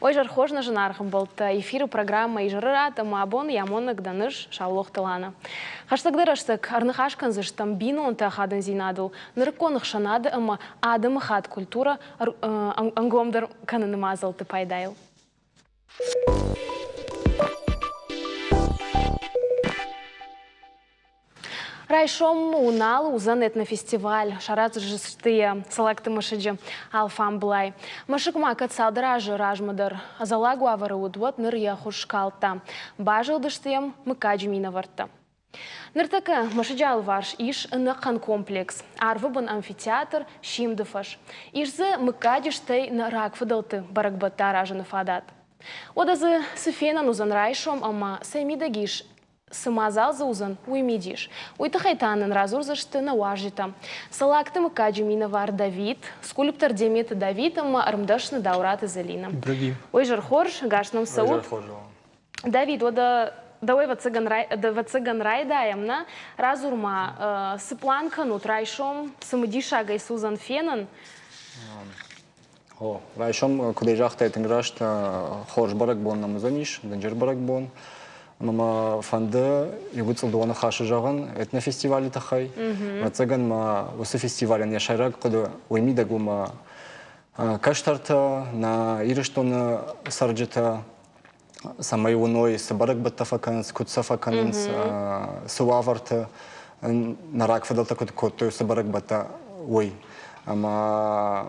Ой, изӕр хорз, нӕ зынаргъ ӕмбӕлттӕ! Эфиры программӕ «Изӕры рад» ӕмӕ абон йӕ амонӕг дӕн ӕз, Саулохты Лана. Хӕстӕгдӕр рӕстӕг ӕрныхас кӕндзыстӕм бинонты ахадындзинадыл, нырыккон ӕхсӕнады ӕмӕ адӕмы хатт культурӕ ӕнгомдӕр кӕныны мадзӕлтты пайдайыл. Райсом Уынал уыдзӕн этнофестиваль, сараздзысты йӕ Цӕллагты мӕсыджы алфамбылай. Мӕсыг ма кӕд цалдӕр азы размӕ дӕр ӕдзӕллаг уавӕры уыд, уӕд ныр йӕ хуыз скалдта. Базылдысты йӕм мыггаджы минӕвӕрттӕ. Ныртӕккӕ мӕсыджы алыварс ис ӕнӕхъӕн комплекс. Арвы бын амфитеатр, Симды фӕз. Ис дзы мыггаджы стӕй нӕ рагфыдӕлты бӕрӕгбӕттӕ аразыны фадат. Уӕдӕ дзы цы фенӕн уыдзӕн райсом ӕмӕ цӕй мидӕг ис Цы мадзал дзы уыдзӕн, уый мидис. Уый тыххӕй та нын радзурдзысты нӕ уазджытӕ. Цӕллагты мыггаджы минӕвар Давид, скульптор Деметы Давид ӕмӕ ӕрмдӕсны Даураты Зӕлинӕ. Ой, изӕр хорз, гас нӕм цӕут. Давид, уӕдӕ дӕуӕй ӕвӕццӕгӕн райдайӕм, нӕ? Радзур-ма, цы пълан кӕнут райсом, цымыдисагӕй цы уыдзӕн фенӕн? О, райсом, куыд ӕй загътай, тынг раст, хорз бӕрӕгбон нӕм уыдзӕнис, дынджыр бӕрӕгбон. Ӕмӕ мӕ фӕнды иугуыцъыл дыууӕ ныхасы зӕгъын этнофестивалы тыххӕй. Ӕвӕццӕгӕн ма уыцы фестивалӕн йӕ сӕйраг хъуыды уый мидӕг у мӕ кӕстӕртӕ, нӕ Ирыстоны цӕрджытӕ, цӕмӕй уыной, цы бӕрӕгбӕттӕ фӕкӕнынц, куыд сӕ фӕкӕнынц, цы уавӕрты нӕ рагфыдӕлтӕ куыд кодтой уыцы бӕрӕгбӕттӕ, уый. Ӕмӕ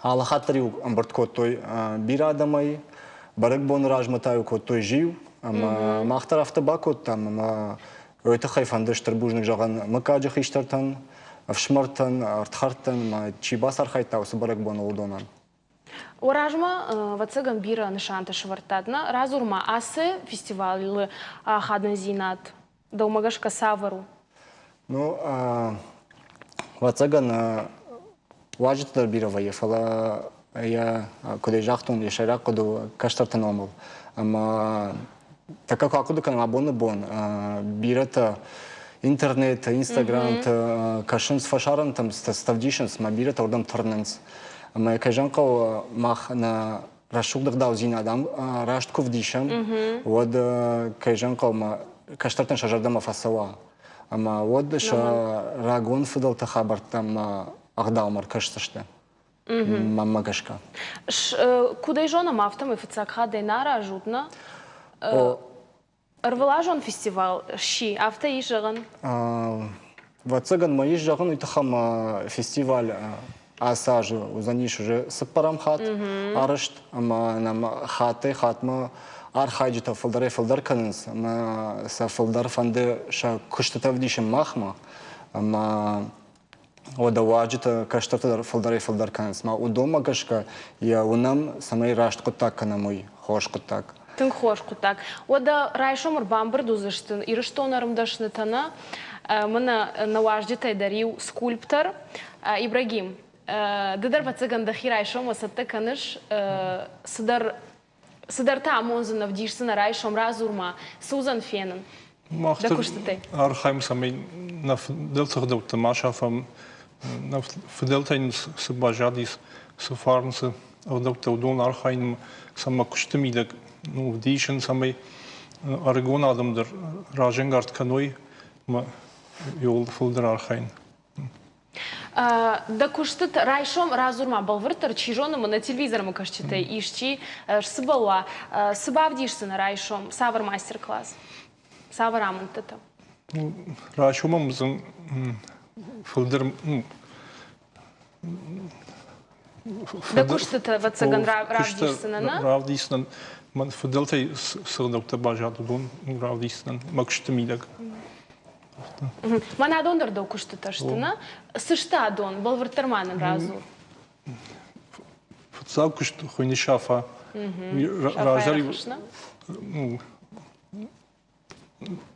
алы хатт дӕр-иу ӕмбырд кодтой бирӕ адӕмӕй, бӕрӕгбоны размӕ та-иу кодтой зиу, ӕмӕ мах дӕр афтӕ бакодтам, ӕмӕ уый тыххӕй фӕнды стыр бузныг зӕгъын мыггаджы хистӕртӕн, ӕфсымӕртӕн, ӕрдхӕрдтӕн ӕмӕ чи бацархайдта уыцы бӕрӕгбоныл, уыдонӕн. Уӕ размӕ, ӕвӕццӕгӕн, бирӕ нысантӕ сӕвӕрдтат. Нӕ радзур-ма, ацы фестивалы ахадындзинад дӕумӕ гӕсгӕ цавӕр у? Ну, ӕвӕццӕгӕн, уазджытӕ дӕр бирӕ вӕййы, фӕлӕ йӕ, куыд ӕй загътон, йӕ сӕйраг хъуыды у кӕстӕрты номыл. Ӕмӕ тӕккӕ куы ахъуыды кӕнӕм абоны бон, бирӕтӕ интернеты, инстаграмты кӕсынц фӕсарӕнтӕм, ставдисынц, ӕмӕ бирӕтӕ уырдӕм тырнынц. Ӕмӕ кӕй зӕгъын хъӕуы, мах нӕ рӕсугъд ӕгъдаудзинад ам раст куы вдисӕм, уӕд, кӕй зӕгъын хъӕуы, мӕ кӕстӕртӕн сӕ зӕрдӕмӕ фӕцӕуа. Ӕмӕ уӕд сӕ рагон фыдӕлты хабӕрттӕм ӕгъдаумӕ ӕркӕсдзысты. Мӕнмӕ гӕсгӕ. Куыд ӕй зонӕм, афтӕмӕй фыццаг хатт ӕй нӕ аразут, нӕ? Ӕрвылазон фестивал сси, афтӕ ис зӕгъӕн? Ӕвӕццӕгӕн ма ис зӕгъын, уый тыххӕй ма фестиваль ацы азы уыдзӕнис уже цыппӕрӕм хатт арӕзт ӕмӕ нӕм хаттӕй-хатмӕ архайджытӕ фылдӕрӕй-фылдӕр кӕнынц ӕмӕ сӕ фылдӕр фӕнды сӕ куыстытӕ ӕвдисын махмӕ ӕмӕ уӕдӕ уазджытӕ кӕстӕртӕ дӕр фылдӕрӕй-фылдӕр кӕнынц. Ма уыдонмӕ гӕсгӕ йӕ уынӕм, цӕмӕй раст хъуыддаг кӕнӕм, уый хорз хъуыддаг. Тынг хорз хъуыддаг. Уӕдӕ райсом ӕрбамбырд уыдзысты Ирыстоны ӕрмдӕснытӕ нӕ, мӕнӕ нӕ уазджытӕй дӕр иу скульптор Ибрагим. Ды дӕр, ӕвӕццӕгӕн, дӕхи райсоммӕ цӕттӕ кӕныс цыдӕр цыдӕртӕ амондзынӕ, ӕвдисдзынӕ райсом, радзур-ма, цы уыдзӕн фенын Мах дӕ куыстытӕй? Архайӕм, цӕмӕй нӕ фыдӕлты ӕгъдӕуттӕ ма сафӕм, нӕ фыдӕлтӕй нын цы баззадис, цы фарн, цы ӕгъдӕуттӕ, уыдон архайын, цӕмӕ куысты мидӕг ну, вдисын, цӕмӕй ӕрыгон адӕм дӕр разӕнгард кӕной ӕмӕ иууыл фылдӕр архайын. Дӕ куыстыты райсом радзур-ма бӕлвырддӕр, чи зоны мӕнӕ телевизормӕ кӕсджытӕй исчи сцыбӕл уа, цы бавдисдзынӕ райсом, цавӕр мастер-класс, цавӕр амындтытӕ? Райсом ӕм уыдзӕн фылдӕр Дӕ куыстытӕ, ӕвӕццӕгӕн, равдисдзынӕ, нӕ? Равдисдзынӕн. Мӕн фыдӕлтӕй цы ӕгъдӕуттӕ баззад, уыдон равдисдзынӕн мӕ куысты мидӕг. Мӕнӕ адон дӕр дӕу куыстытӕ сты, нӕ? Цы сты адон? Бӕлвырддӕр ма нын радзур. Фыццаг куыст хуыйны Сафа. Раздӕр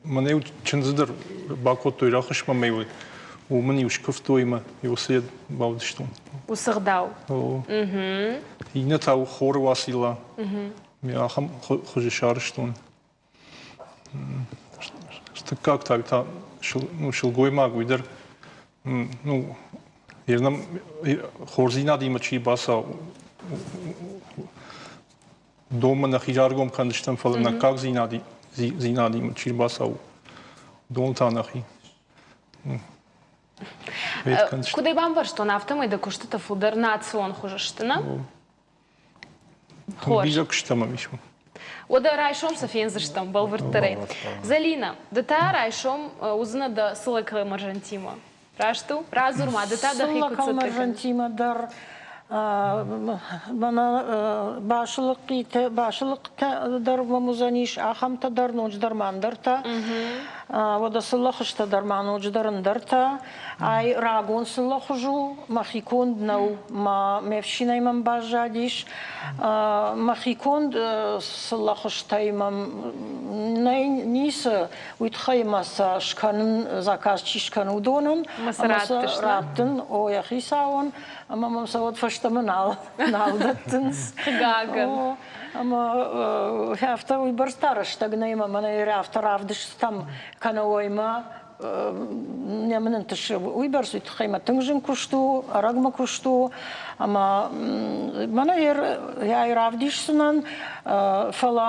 Мӕнӕ-иу чындзы дӕр бакодтой рӕхысмӕ мӕ уымӕн-иу скуывтой ӕмӕ уыцы йед бавдыстон. Уыцы гъдау. Иннӕ та у хоры Уацилла. Ахӕм хуызы сарӕзтон. Дыккаг та та сылгоймаг уый дӕр ну, хорздзинадимӕ чи бацауы. Донмӕ нӕхи раргом кӕндзыстӕм, фӕлӕ наккагдзинадимӕ чи рбацӕуы, дон та нӕхи. Куыд ӕй бамбӕрстон, афтӕмӕй дӕ куыстытӕ фылдӕр национ хуызы сты, нӕ? Хорз. Бирӕ куыстӕм ӕм ис. Уӕдӕ райсом цы фендзыстӕм бӕлвырддӕрӕй? Зӕлинӕ, ды та райсом уыдзынӕ дӕ сылӕг кӕлмӕрзӕнтимӕ. Раст у? Радзур-ма, ды та дӕхи куыд цӕттӕ кӕныс? Кӕлмӕрзӕнтимӕ дӕр мӕнӕ басылыхъхъитӕ, басылыхъхътӕ дӕр мӕм уыдзӕнис, ахӕмтӕ дӕр, ноджыдӕр ма ӕндӕртӕ. Уӕдӕ сыллӕхуызтӕ дӕр ма ноджыдӕр ӕндӕртӕ. Ай рагон сыллӕхуыз у, мӕхи конд нӕу, ме фсинӕй мӕм баззадис. Мӕхи конд сыллӕхуызтӕй мӕм нӕй ницы, уый тыххӕй мӕ сӕ скӕнын, заказ чи скӕны, уыдонӕн. Ӕмӕ сӕ раттыс, раттын, о, йӕ хицауӕн, ӕмӕ мӕм сӕ уӕд фӕстӕмӕ нал, нал дӕттынц. Хъыгагӕн. Ӕмӕ афтӕ уыйбӕрц та рӕстӕг нӕй, ӕмӕ мӕнӕ афтӕ равдыстытӕм кӕнӕ уоймӕ нӕ мын ӕнтысы уыйбӕрц, уый тыххӕй мӕ тынг зын куыст у, ӕрӕгмӕ куыст у, ӕмӕ мӕнӕ йӕ равдисдзынӕн, фӕлӕ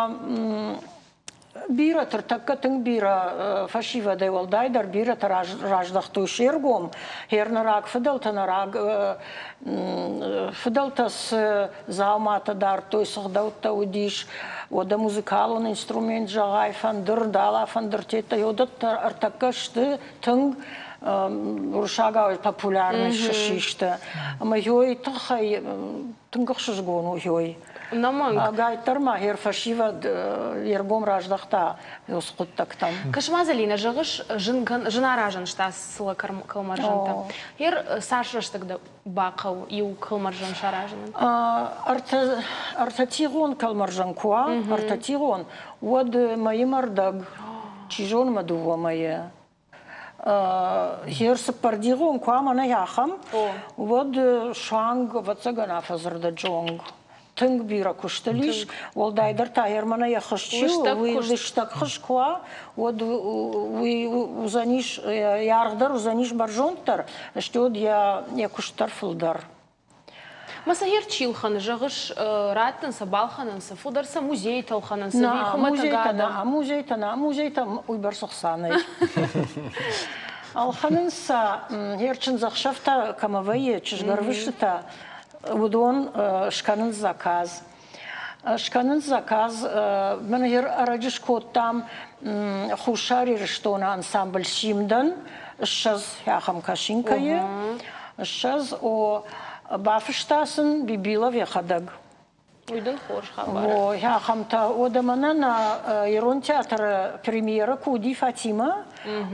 бирӕ тыртӕккӕ тынг бирӕ фӕсивӕдӕй уӕлдайдӕр бирӕтӕ раздӕхтой се ргом. Херны рагфыдӕлтӕ нӕ раг фыдӕлтӕ цы дзауматӕ дардтой, цы гъдӕуттӕ уыдис, уӕдӕ музыкалон инструмент зӕгъай, фӕндыр, дала фӕндыртеттӕ, уыдӕттӕ ӕртӕккӕ сты тынг уырыссагау популярный систы. Ӕмӕ ёй тыххӕй тынг ӕхсызгон у ёй. Ӕнӕмӕнг. Ӕгайтдӕр ма хер фӕсивӕд йе ргом раздӕхта уыцы хъуыддӕгтӕм. Кӕс-ма, Зӕлинӕ, зӕгъыс, зын аразӕн сты ацы кӕлмӕрзӕнтӕ. Ер цас рӕстӕг дӕ бахъӕуы иу кӕлмӕрзӕн саразынӕн? Ӕртӕтигъон кӕлмӕрзӕн куы уа, ӕртӕтигъон, уӕд мӕйы мӕрдӕг, чи зоны мӕ дыууӕ мӕйы. Гьер цыппӕрдигъон куы уа мӕнӕ ахӕм, уӕд суанг, ӕвӕццӕгӕн, афӕдзырдӕджы онг тынг бирӕ куыстыл ис. Уӕлдайдӕр та гьер мӕнӕ йӕ хыз чи у, уый лыстӕг хыз куы уа, уӕд уый уыдзӕнис, йӕ аргъ дӕр уыдзӕнис бӕрзонддӕр, стӕй уӕд йӕ куыст дӕр фылдӕр. Ма сӕ чи лхӕны, зӕгъыс, раттын сӕ, балхӕнын сӕ, фылдӕр сӕ музейтӕ лхӕнын сӕ, хуымӕтӕг адӕм. Музейтӕ нӕ, музейтӕ уыйбӕрц ӕхца нӕй. Ӕлхӕнынц сӕ, йе рчындзӕхсӕвтӕ кӕмӕ вӕййы, чызгӕрвыстытӕ, уыдон скӕнынц заказ. Скӕнынц заказ. Мӕн ӕрӕджы скодтам Хуссар Ирыстоны ансамбль «Симдӕн» 20 ахӕм косинкӕйы. 20 о бафыста сын Бибилов йӕхӕдӕг. Уый дын хорз хабар. О, ахӕмтӕ. Уӕдӕ мӕнӕ нӕ ирон театры премьерӕ куы уыди Фатимӕ,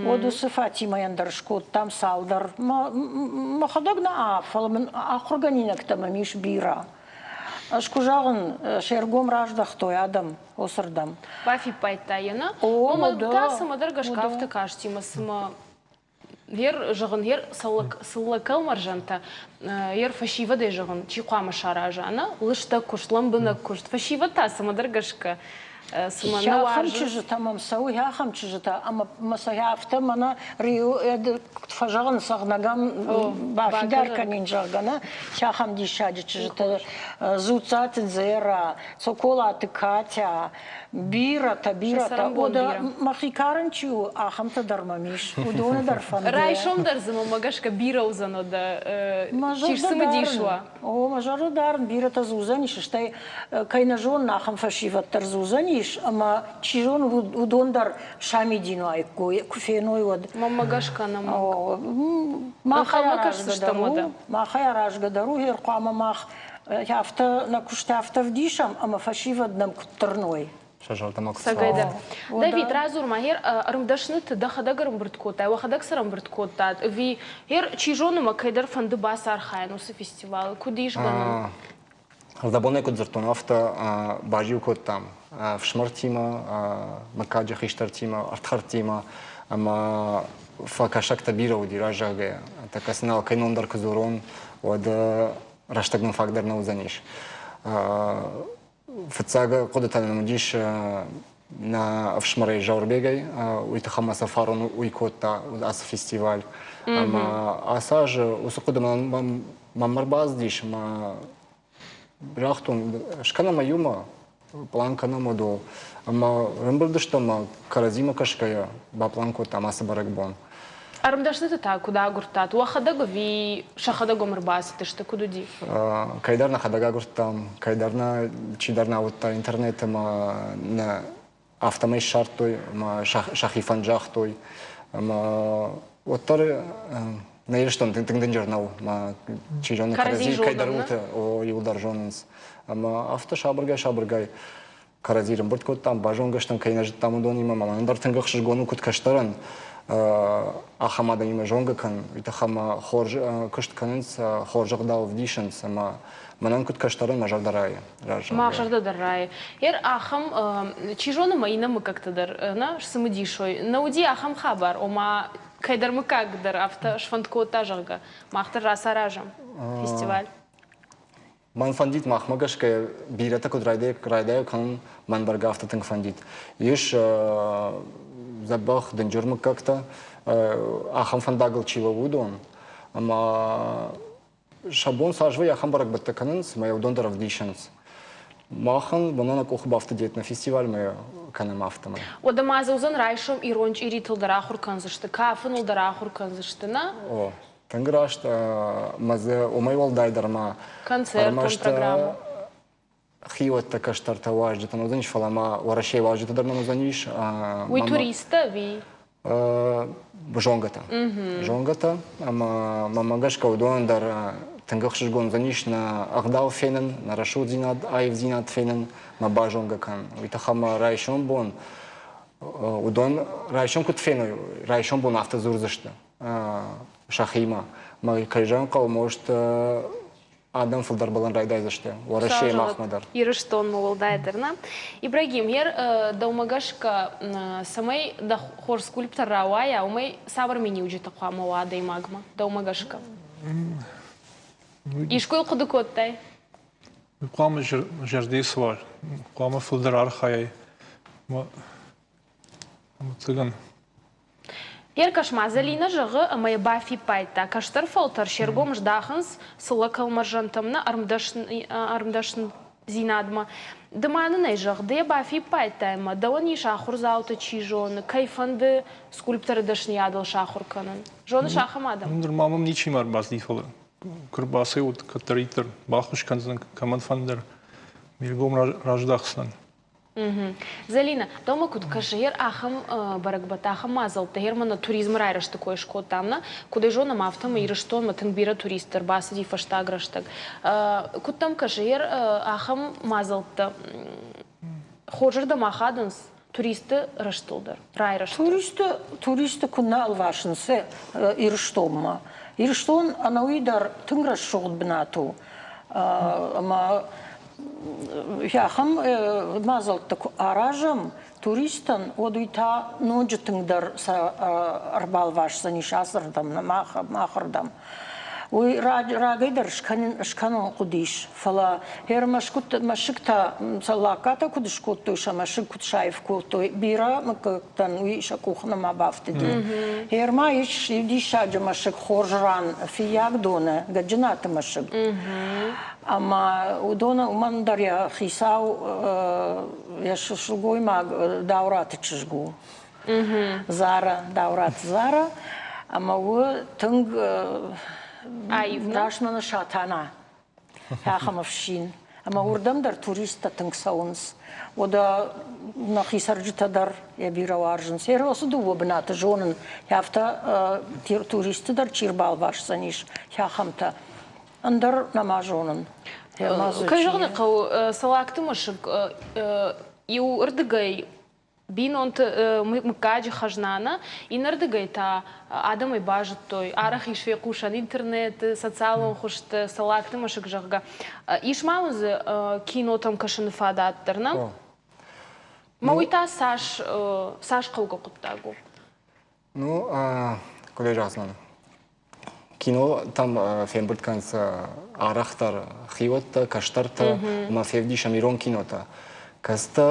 уӕд уыцы Фатимӕйӕн дӕр скодтам цалдӕр. Мӕхӕдӕг нӕ, фӕлӕ мын ахуыргӕнинӕгтӕ мӕм ис бирӕ. Ӕз куы зӕгъын, се ргом раздӕхтой адӕм уыцырдӕм. Бафиппайдта йӕ, нӕ? Ома та цымӕдӕр гӕсгӕ афтӕ касти мӕ цыма ер зӕгъын, ер сыллӕг кӕлмӕрзӕнтӕ, ер фӕсивӕдӕй зӕгъын, чи хъуамӕ сараза, нӕ? Лыстӕг куыст, лӕмбынӕг куыст. Фӕсивӕд та цымӕдӕр гӕсгӕ цыма нӕ Ахӕм чызджытӕ мӕм цӕуы, ахӕм чызджытӕ, ӕмӕ мӕ сӕ афтӕ мӕнӕ куыд фӕзӕгъынц, ӕгънӕгӕн бафидар кӕнин, зӕгъгӕ, нӕ, ахӕм диссаджы чызджытӕ Дзуццаты Дзера, Цоколаты Катя, бирӕтӕ, бирӕтӕ. Уӕдӕ мӕхи карӕн чи у, ахӕмтӕ дӕр мӕм ис, уыдоны дӕр фӕнды. Райсом дӕр дзы мӕмӕ гӕсгӕ бирӕ уыдзӕн, уӕдӕ чи сцымыдис уа. О, мӕ зӕрдӕ дарын, бирӕтӕ дзы уыдзӕнис, стӕй кӕй нӕ зонын, ахӕм фӕсивӕд дӕр дзы уыдзӕнис, ӕмӕ чи зоны, уыдон дӕр самидин уаиккой, куы феной, уӕд. Мӕнмӕ гӕсгӕ нӕмӕнг. Махӕй аразгӕ дӕр у, хъуамӕ мах афтӕ нӕ куыст афтӕ вдисӕм, ӕмӕ фӕсивӕд нӕм куыд тырной. Сӕ зӕрдӕмӕ куы Цӕгӕйдӕр. Давид, радзур-ма, гьер ӕрмдӕсныты дӕхӕдӕг ӕрӕмбырд кодтай, уӕхӕдӕг цы ӕрӕмбырд кодтат, ӕви гьер, чи зоны ма, кӕйдӕр фӕнды бацархайын уыцы фестивалы, куыд ис гӕнӕн? Ӕрдӕбонӕй куыд дзырдтон, афтӕ базиу кодтам ӕфсымӕртимӕ, мыггаджы хистӕртимӕ, ӕрдхӕрдтимӕ ӕмӕ фӕкӕсӕгтӕ бирӕ уыди раззагӕй. Тӕккӕ сын алкӕй ном дӕр куы дзурон, уӕд рӕстӕг нын фаг дӕр нӕ уыдзӕнис. Фыццаг хъуыдытӕ нын уыдис нӕ ӕфсымӕрӕй Зауырбегӕй, уый тыххӕй ма сӕ фарон уый кодта ацы фестиваль. Ӕмӕ ацы азы уыцы хъуыды мӕм ӕрбацыдис ӕмӕ загътон, скӕнӕм ӕй иумӕ. пълан кӕнӕм, уыдол. Ӕмӕ ӕрӕмбырд стӕм ӕмӕ кӕрӕдзимӕ кӕсгӕйӕ баплан кодтам ацы бӕрӕгбон. Ӕрмдӕсныты та куыд агуырдтат? Уӕхӕдӕг ӕви сӕхӕдӕг уӕм ӕрбацыдысты? Куыд уыди? Кӕйдӕр нӕхӕдӕг агуырдтам, кӕйдӕр нӕ чидӕр нӕ уыдта интернеты ӕмӕ нӕ афтӕмӕй ссардтой ӕмӕ сӕхи фӕнд загътой. Ӕмӕ уӕддӕр нӕ Ирыстон тынг дынджыр нӕу, ӕмӕ чи зоны кӕрӕдзи кӕйдӕр уылты иуылдӕр зонынц. Ӕмӕ афтӕ сабыргай-сабыргай кӕрӕдзи рымбырд кодтам, базонгӕ стӕм, кӕй нӕ зыдтам, уыдонимӕ. Мӕнӕн дӕр тынг ӕхсызгон у, куыд кӕстӕрӕн, ахӕм адӕмимӕ зонгӕ кӕн, уый тыххӕй ӕмӕ хорз куыст кӕнынц, хорз ӕгъдау ӕвдисынц ӕмӕ мӕнӕн куыд кӕстӕрӕн мӕ зӕрдӕ райы. Мах зӕрдӕ дӕр райы. Ер ахӕм, чи зоны мӕ иннӕ мыггӕгтӕ дӕр нӕ сцымыдисой. Нӕ уыди ахӕм хабар, ома кӕйдӕр мыггаг дӕр афтӕ сфӕнд кодта, зӕгъгӕ, мах дӕр рацаразӕм фестиваль. Мӕн фӕндид, махмӕ гӕсгӕ бирӕтӕ куыд райдайа кӕнын, мӕн бӕргӕ афтӕ тынг фӕндид. Ис дзӕбӕх дынджыр мыггӕгтӕ, ахӕм фӕндагыл чи лӕууы, уыдон. Ӕмӕ сӕ бон цас вӕййы, ахӕм бӕрӕгбӕттӕ кӕнынц, ӕмӕ йӕ уыдон дӕр ӕвдисынц. Махӕн мӕнӕ нӕ къухы бафтыди нӕ фестивальмӕ кӕнӕм афтӕмӕй. Уӕдӕ ма дзы уыдзӕн райсом ирон чъиритыл дӕр ахуыр кӕндзысты, кафыныл дӕр ахуыр кӕндзысты, нӕ? О, Тынг раст, ӕмӕ дзы уымӕй уӕлдайдӕр ма концертон программӕ. Хиуӕттӕ, кӕстӕртӕ, уазджытӕ нӕ уыдзӕнис, фӕлӕ ма Уӕрӕсейы уазджытӕ дӕр нӕ уыдзӕнис. Уый туристтӕ ӕви? Зонгӕтӕ. Зонгӕтӕ ӕмӕ мӕнмӕ гӕсгӕ уыдонӕн дӕр тынг ӕхсызгон уыдзӕнис нӕ ӕгъдау фенын, нӕ рӕсугъддзинад, аивдзинад фенын, мӕ базонгӕ кӕнын. Уый тыххӕй мӕ райсом бон уыдон райсом куыд феной, райсом бон афтӕ дзурдзысты. Сӕхимӕ. Мӕ кӕй зӕгъын хъӕуы, может, адӕм фылдӕр балӕн райдайдзысты Уӕрӕсейы махмӕ дӕр. Ирыстонмӕ уӕлдайдӕр, нӕ? Ибрагим, ер дӕумӕ гӕсгӕ, цӕмӕй дӕ хорз скульптор рауайа, уымӕй цавӕр миниуджытӕ хъуамӕ уа адӕймагмӕ, дӕумӕ гӕсгӕ? Искуы хъуыды кодтай? Хъуамӕ зӕрдӕ суа, хъуамӕ фылдӕр архайай. Ӕвӕццӕгӕн. Еркӕс-ма, Зӕлинӕ зӕгъы ӕмӕ йӕ бафиппайдта, кӕстӕр фӕлтӕр се ргом здахынц цыллӕ кӕлмӕрзӕнтӕм, нӕ ӕрмдӕсныдзинадмӕ. Ды ма нын ӕй зӕгъ, ды йӕ бафиппайдтай ӕмӕ дӕуӕн ис ахуырдзаутӕ, чи зоны, кӕй фӕнды скульпторы дӕсныйадыл сахуыр кӕнын. Зоныс ахӕм адӕм? Нырма мӕм ничима ӕрбацыди, фӕлӕ куы рбацӕуӕд, кӕддӕриддӕр баххуыс кӕндзынӕн кӕмӕнфӕндӕр, ме ргом раздахдзынӕн. Зӕлинӕ, дӕумӕ куыд кӕсы, ер ахӕм бӕрӕгбӕттӕ, ахӕм мадзӕлттӕ, ер мӕнӕ туризмы райрӕзты кой скодтам, нӕ? Куыд ӕй зонӕм, афтӕмӕй Ирыстонмӕ тынг бирӕ туристтӕ ӕрбацыди фӕстаг рӕстӕг. Куыд дӕм кӕсы, ер ахӕм мадзӕлттӕ хорзырдӕм ахадынц туристты рӕзтыл дӕр, райрӕзтыл? Туристы, туристы куы нӕ ӕлвасынц Ирыстонмӕ. Ирыстон ӕнӕуи дӕр тынг рӕсугъд бынат у. Ӕмӕ Ахӕм мадзӕлттӕ куы аразӕм туристтӕн, уӕд уый та ноджы тынгдӕр сӕ ӕрбалвасдзӕнис ацырдӕм, махырдӕм. Уый рагӕй дӕр скӕнын хъуыдис, фӕлӕ мӕсыгтӕ сӕ лаккатӕ куыд скодтой, сӕ мӕсыг куыд саив кодтой, бирӕ мыггӕгтӕн уый сӕ къухы нӕма бафтыди. Гъер ма ис иу диссаджы мӕсыг хорз ран Фыййагдоны, Гӕджынаты мӕсыг. Ӕмӕ уыдон уымӕн дӕр йӕ хицау йӕ сылгоймаг Даураты чызг у. Зара, Даураты Зара. Ӕмӕ у тынг раст мӕнӕ Сатана, ахӕм ӕфсин. Ӕмӕ уырдӕм дӕр туристтӕ тынг цӕуынц. Уӕдӕ нӕхи цӕрджытӕ дӕр йӕ бирӕ уарзынц. Йӕ уыцы дыууӕ бынаты зонын, афтӕ туристты дӕр чи рбалвасдзӕнис, ахӕмтӕ. Ӕндӕр нӕма зонын. Кӕй зӕгъын ӕй хъӕуы, Салагты мӕсыг иуырдыгӕй бинонты мыггаджы хӕзна нӕ, иннӕрдыгӕй та адӕмӕй базыдтой, арӕх ис фехъусӕн интернеты, социалон хуызты, Салагты мӕсыг, зӕгъгӕ. Ис ма уын дзы кинотӕм кӕсыны фадат дӕр, нӕ? Мӕ уый та цас, цас хъӕугӕ хъуыддаг у? Ну, куыдӕй зӕгъдзынӕн? Кинотӕм фембырд кӕнынц арӕхдӕр хиуӕттӕ, кӕстӕртӕ ӕмӕ февдисӕм ирон кинотӕ. Кӕцытӕ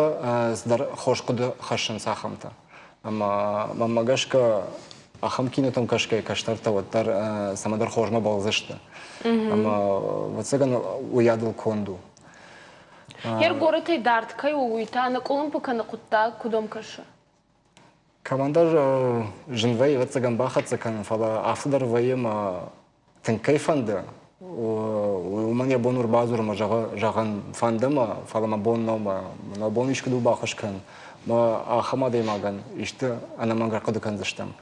цыдӕр хорз хъуыды хӕссынц ахӕмтӕ. Ӕмӕ мӕнмӕ гӕсгӕ ахӕм кинотӕм кӕсгӕйӕ кӕстӕртӕ уӕддӕр цӕмӕдӕр хорзмӕ бӕлдзысты. Ӕмӕ, ӕвӕццӕгӕн, уыйадыл конд у. Йе ргорӕтӕй дард кӕй у, уый та нӕ къуылымпы кӕны хъуыддаг, куыд ӕм кӕсы? Кӕмӕндӕр зын вӕййы, ӕвӕццӕгӕн, бахӕццӕ кӕнын, фӕлӕ афтӕ дӕр вӕййы ӕмӕ тынг кӕй фӕнды, уымӕн йӕ бон у ӕрбадзурын ӕмӕ зӕгъын, фӕнды мӕ, фӕлӕ мӕ бон нӕу, мӕ бон искуыд у баххуыс кӕнын. Мӕ ахӕм адӕймагӕн исты ӕнӕмӕнг ӕрхъуыды кӕндзыстӕм,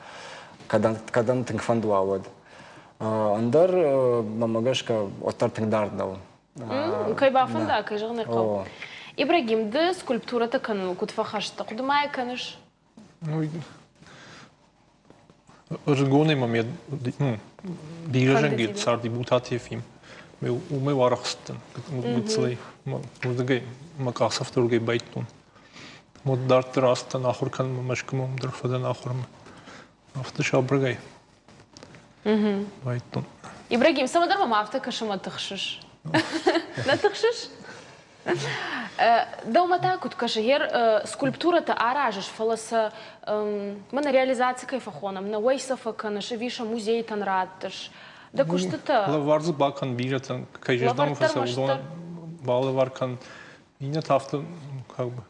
кӕдӕм тынг фӕнды уа, уӕд. Ӕндӕр, мӕнмӕ гӕсгӕ, уӕддӕр тынг дард нӕу. Кӕй бафӕнда, кӕй зӕгъын ӕй хъӕуы. Ибрагим, ды скульптурӕтӕ кӕныныл куыд фӕхӕст дӕ? Хъуыды ма йӕ кӕныс? Ӕрыгонӕй мӕм бирӕ зӕнгӕ царди Бутаты Ефим. Уымӕй уарӕхстдӕн гыццылӕй. Уырдыгӕй мӕ къахдзӕфтӕ уырдыгӕй байдтон. Уӕд дарддӕр ацыдтӕн ахуыр кӕнынмӕ Мӕскуымӕ, уым дӕр фӕдӕн ахуырмӕ. Афтӕ сабыргай Байдтон. Ибрагим, цӕмӕдӕр мӕм афтӕ кӕсы мӕ тыхсыс. Нӕ тыхсыс? Дӕумӕ та куыд кӕсы, гъер скульптурӕтӕ аразыс, фӕлӕ сӕ мӕнӕ реализаци кӕй фӕхонӕм, нӕ уӕй сӕ фӕкӕныс, ӕви сӕ музейтӕн раттыс? Дӕ куыстытӕ? Лӕвар дзы бакӕн бирӕтӕн, кӕй зӕрдӕмӕ фӕцӕуы, уыдонӕн балӕвар кӕн. Иннӕтӕ афтӕ как бы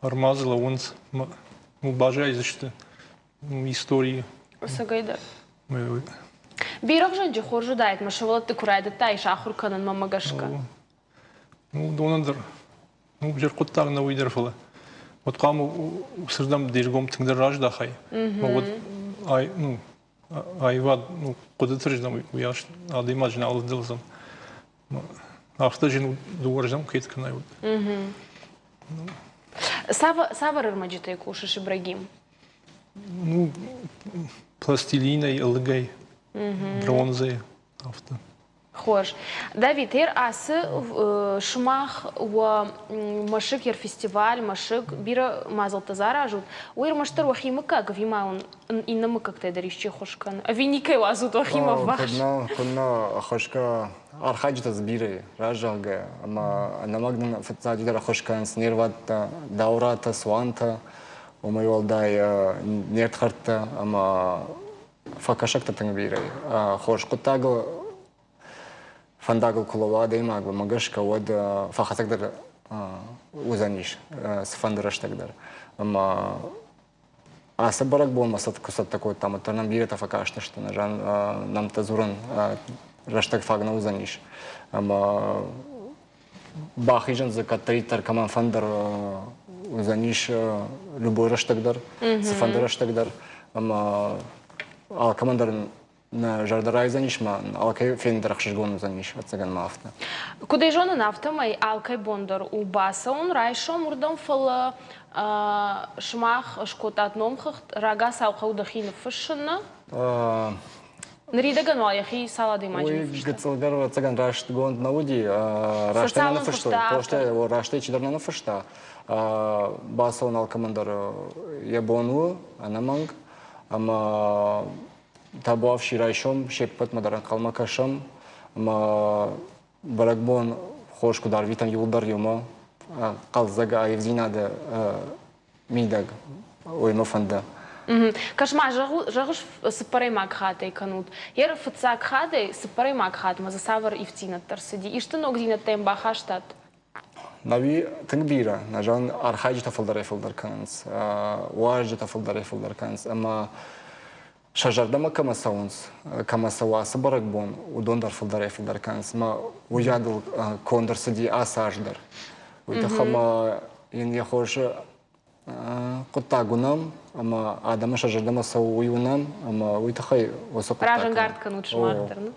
ӕрмадзы лӕууынц, баззайдзысты историйы. Ӕцӕгӕйдӕр. Бирӕгъзӕнджы хорз уыдаид, мӕ сывӕллӕтты куы райдыдтаис ахуыр кӕнын мӕнмӕ гӕсгӕ. Ну, уыдонӕн дӕр, ну, ӕвзӕр хъуыддаг нӕ уый дӕр, фӕлӕ уӕд хъуамӕ уыцырдӕм де ргом тынгдӕр раздахай. Уӕд ай, ну, аивад, ну, хъуыдыты рдӕм уыйас адӕймаджы нал ӕвдылдзӕн. Афтӕ зын у дыууӕрдӕм кӕд кӕнай, уӕд. Цавӕр ӕрмӕджытӕй кусыс, Ибрагим? Ну, пластилинӕй, ӕлыгӕй, бронзӕй, афтӕ. Хорз. Давид, ер ацы сымах уӕ мӕсыг, ер фестиваль, мӕсыг, бирӕ мадзӕлттӕ дзы аразут, уый ӕрмӕстдӕр уӕхи мыггаг ӕви ма уын иннӕ мыггӕгтӕй дӕр исчи ӕххуыс кӕны? Ӕви никӕй уадзут уӕхимӕ ӕввахс? Куыннӕ, ӕххуысгӕ архайджытӕ дзы бирӕ и, раззӕгъгӕ, ӕмӕ ӕнӕмӕнг нын фыццаджыдӕр ӕххуыс кӕнынц не рвадтӕ, дауратӕ, цуантӕ, уымӕй уӕлдай не рдхӕрдтӕ ӕмӕ фӕкӕсӕгтӕ тынг бирӕ и. Хорз хъуыддагыл фӕндагыл куы лӕууа адӕймаг, уымӕ гӕсгӕ уӕд фӕхӕцӕгдӕр уыдзӕнис цыфӕнды рӕстӕг дӕр. Ӕмӕ Ацы бӕрӕгбонмӕ куы цӕттӕ кодтам, уӕддӕр нӕм бирӕтӕ фӕкастысты, нӕмттӕ дзурын рӕстӕг фаг нӕ уыдзӕнис. Ӕмӕ бахизын дзы кӕддӕриддӕр кӕмӕн фӕндыр уыдзӕнис любой рӕстӕг дӕр, цыфӕнды рӕстӕг дӕр. Ӕмӕ алкӕмӕн дӕр нӕ зӕрдӕ райдзӕнис ма алкӕй фенд дӕр ӕхсызгон уыдзӕнис, ӕцӕгӕн ма афтӕ. Куыд ӕй зонын, афтӕмӕй алкӕй бон дӕр у бацӕуын райсом уырдӕм, фӕлӕ сымах скодтат номхыгъд, рагацау хъӕуы дӕхи ныффыссын, нӕ? Ныридӕгӕн уал йӕхи цал адӕймаджы ныффыста? Уый гыццылдӕр ӕцӕгӕн растгонд нӕ уыди. Растӕй нӕ ныффыстой. Постӕй растӕй чидӕр нӕ ныффыста. Бацӕуын алкӕмӕн дӕр йӕ бон у, ӕнӕмӕнг. Ӕмӕ Табуафси райсом се ппӕтмӕ дӕр ӕнхъӕлмӕ кӕсӕм ӕмӕ бӕрӕгбон хорз куыд арвитӕм иууылдӕр иумӕ хъӕлдзӕг аивдзинады мидӕг, уый мӕ фӕнды. Кӕс-ма, зӕгъыс, цыппӕрӕймаг хаттӕй кӕнут. Йе фыццаг хаттӕй цыппӕрӕймаг хатмӕ дзы цавӕр ивддзинӕдтӕ рцыди? Исты ногдзинӕдтӕ йӕм бахастат? Нӕуи тынг бирӕ, нӕ зӕгъын, архайджытӕ фылдӕрӕй-фылдӕр кӕнынц, уазджытӕ фылдӕрӕй-фылдӕр кӕнынц ӕмӕ сӕ зӕрдӕмӕ кӕмӕ цӕуынц, кӕмӕ цӕуы ацы бӕрӕгбон, уыдон дӕр фылдӕрӕй-фылдӕр кӕнынц. Ӕмӕ уыйадыл конд ӕрцыди ацы аз дӕр. Уый тыххӕй ӕмӕ йын йӕ хорз хъуыддаг уынӕм ӕмӕ адӕмы сӕ зӕрдӕмӕ цӕуы, уый уынӕм ӕмӕ уый тыххӕй уыцы хъуыддаг. Разӕнгард кӕнут сымах дӕр.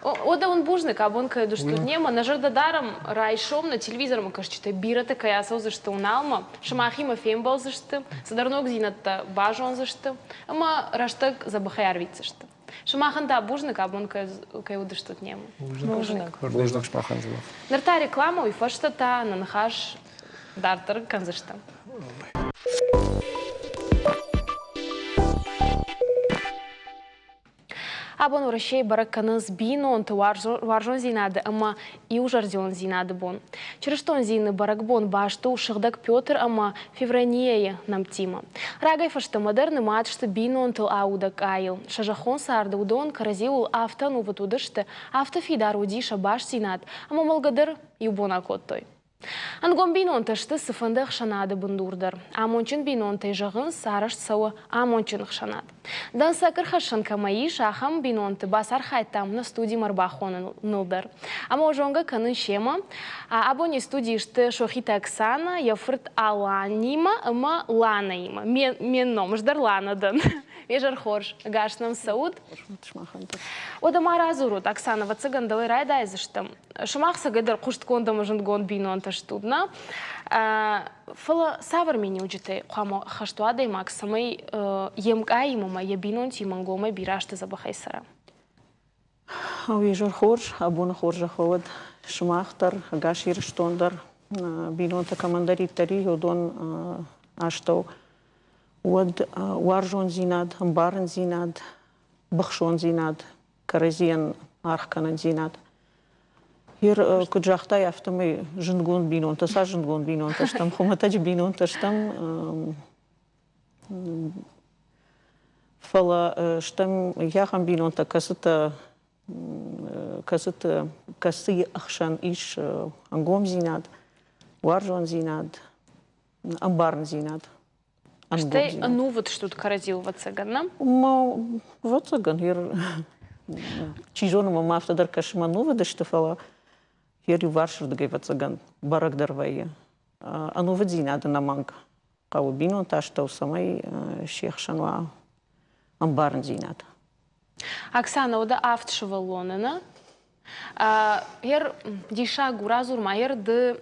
Уӕдӕ уын бузныг, абон кӕй уыдыстут немӕ. Нӕ зӕрдӕ дарӕм, райсом нӕ телевизормӕ кӕсджытӕ бирӕтӕ кӕй ацӕудзысты Уыналмӕ, сымахимӕ фембӕлдзысты, цыдӕр ногдзинӕдтӕ базондзысты ӕмӕ рӕстӕг дзӕбӕхӕй арвитдзысты. Сымахӕн та бузныг, абон кӕй уыдыстут немӕ. Бузныг. Бузныг сымахӕн дзӕбӕх. Ныр та реклама, уый фӕстӕ та нӕ ныхас дарддӕр кӕндзыстӕм. Абон Уӕрӕсейы бӕрӕг кӕнынц бинонты уарзондзинады ӕмӕ иузӕрдиондзинады бон. Чырыстон дины бӕрӕгбон баст у Сыгъдӕг Петр ӕмӕ Февронияйы нӕмттимӕ. Рагӕй фӕстӕмӕ дӕр нымад сты бинонтыл аудӕг къайыл. Сӕ зӕххон царды уыдон кӕрӕдзиуыл афтӕ ӕнувыд уыдысты, афтӕ фидар уыди сӕ бастдзинад, ӕмӕ мӕлгӕ дӕр иу бон акодтой. Ӕнгом бинонтӕ сты цыфӕнды ӕхсӕнады бындур дӕр. Амондджын бинонтӕй зӕгъынц, арӕзт цӕуы амондджын ӕхсӕнад. Дӕнцӕг ӕрхӕссӕн кӕмӕ ис, ахӕм бинонты бацархайдтам нӕ студимӕ ӕрбахоныныл дӕр. Ӕмӕ зонгӕ кӕнын семӕ. Абони студийы сты Сохиты Оксана, йӕ фырт Аланимӕ ӕмӕ Ланаимӕ. Ме ном, ӕз дӕр Лана дӕн. Ме зӕр хорз, ӕгас нӕм цӕут. Уӕдӕ ма радзурут, Оксана, ӕвӕццӕгӕн дӕуӕй райдайдзыстӕм. Сымах цӕгӕйдӕр хъуыстгонд ӕмӕ зындгонд бинонтӕ стут, нӕ? Фӕлӕ цавӕр миниуджытӕй хъуамӕ хӕст уа адӕймаг, цӕмӕй йе мкъаимӕ ӕмӕ йӕ бинонтимӕ ӕнгомӕй бирӕ азты дзӕбӕхӕй цӕра? Уе зӕр хорз, абоны хорзӕх уӕд сымах дӕр, ӕгас Ирыстон дӕр, бинонтӕ кӕмӕндӕриддӕр и, уыдон астӕу. Уӕд уарзондзинад, ӕмбарындзинад, быхсондзинад, кӕрӕдзийӕн аргъ кӕнындзинад. Ер, куыд загътай, афтӕмӕй зындгонд бинонтӕ, цас зындгонд бинонтӕ стӕм, хуымӕтӕджы бинонтӕ стӕм, фӕлӕ стӕм ахӕм бинонтӕ, кӕцытӕ кӕцыты кӕцыйы ӕхсӕн ис ӕнгомдзинад, уарзондзинад, ӕмбарындзинад. Стӕй ӕнувыд стут кӕрӕдзийыл, ӕвӕццӕгӕн, нӕ? Ӕвӕццӕгӕн, чи зоны, мӕм афтӕ дӕр кӕсы, мӕ ӕнувыд сты, фӕлӕ йӕ иуварсырдыгӕй, ӕвӕццӕгӕн, бӕрӕг дӕр вӕййы. Ӕнувыддзинад ӕнӕмӕнг хъӕуы бинонты астӕу, цӕмӕй се хсӕн уа ӕмбарындзинад. Оксана, уӕдӕ авд сывӕллоны, нӕ? Ер диссаг у, радзур-ма, ер ды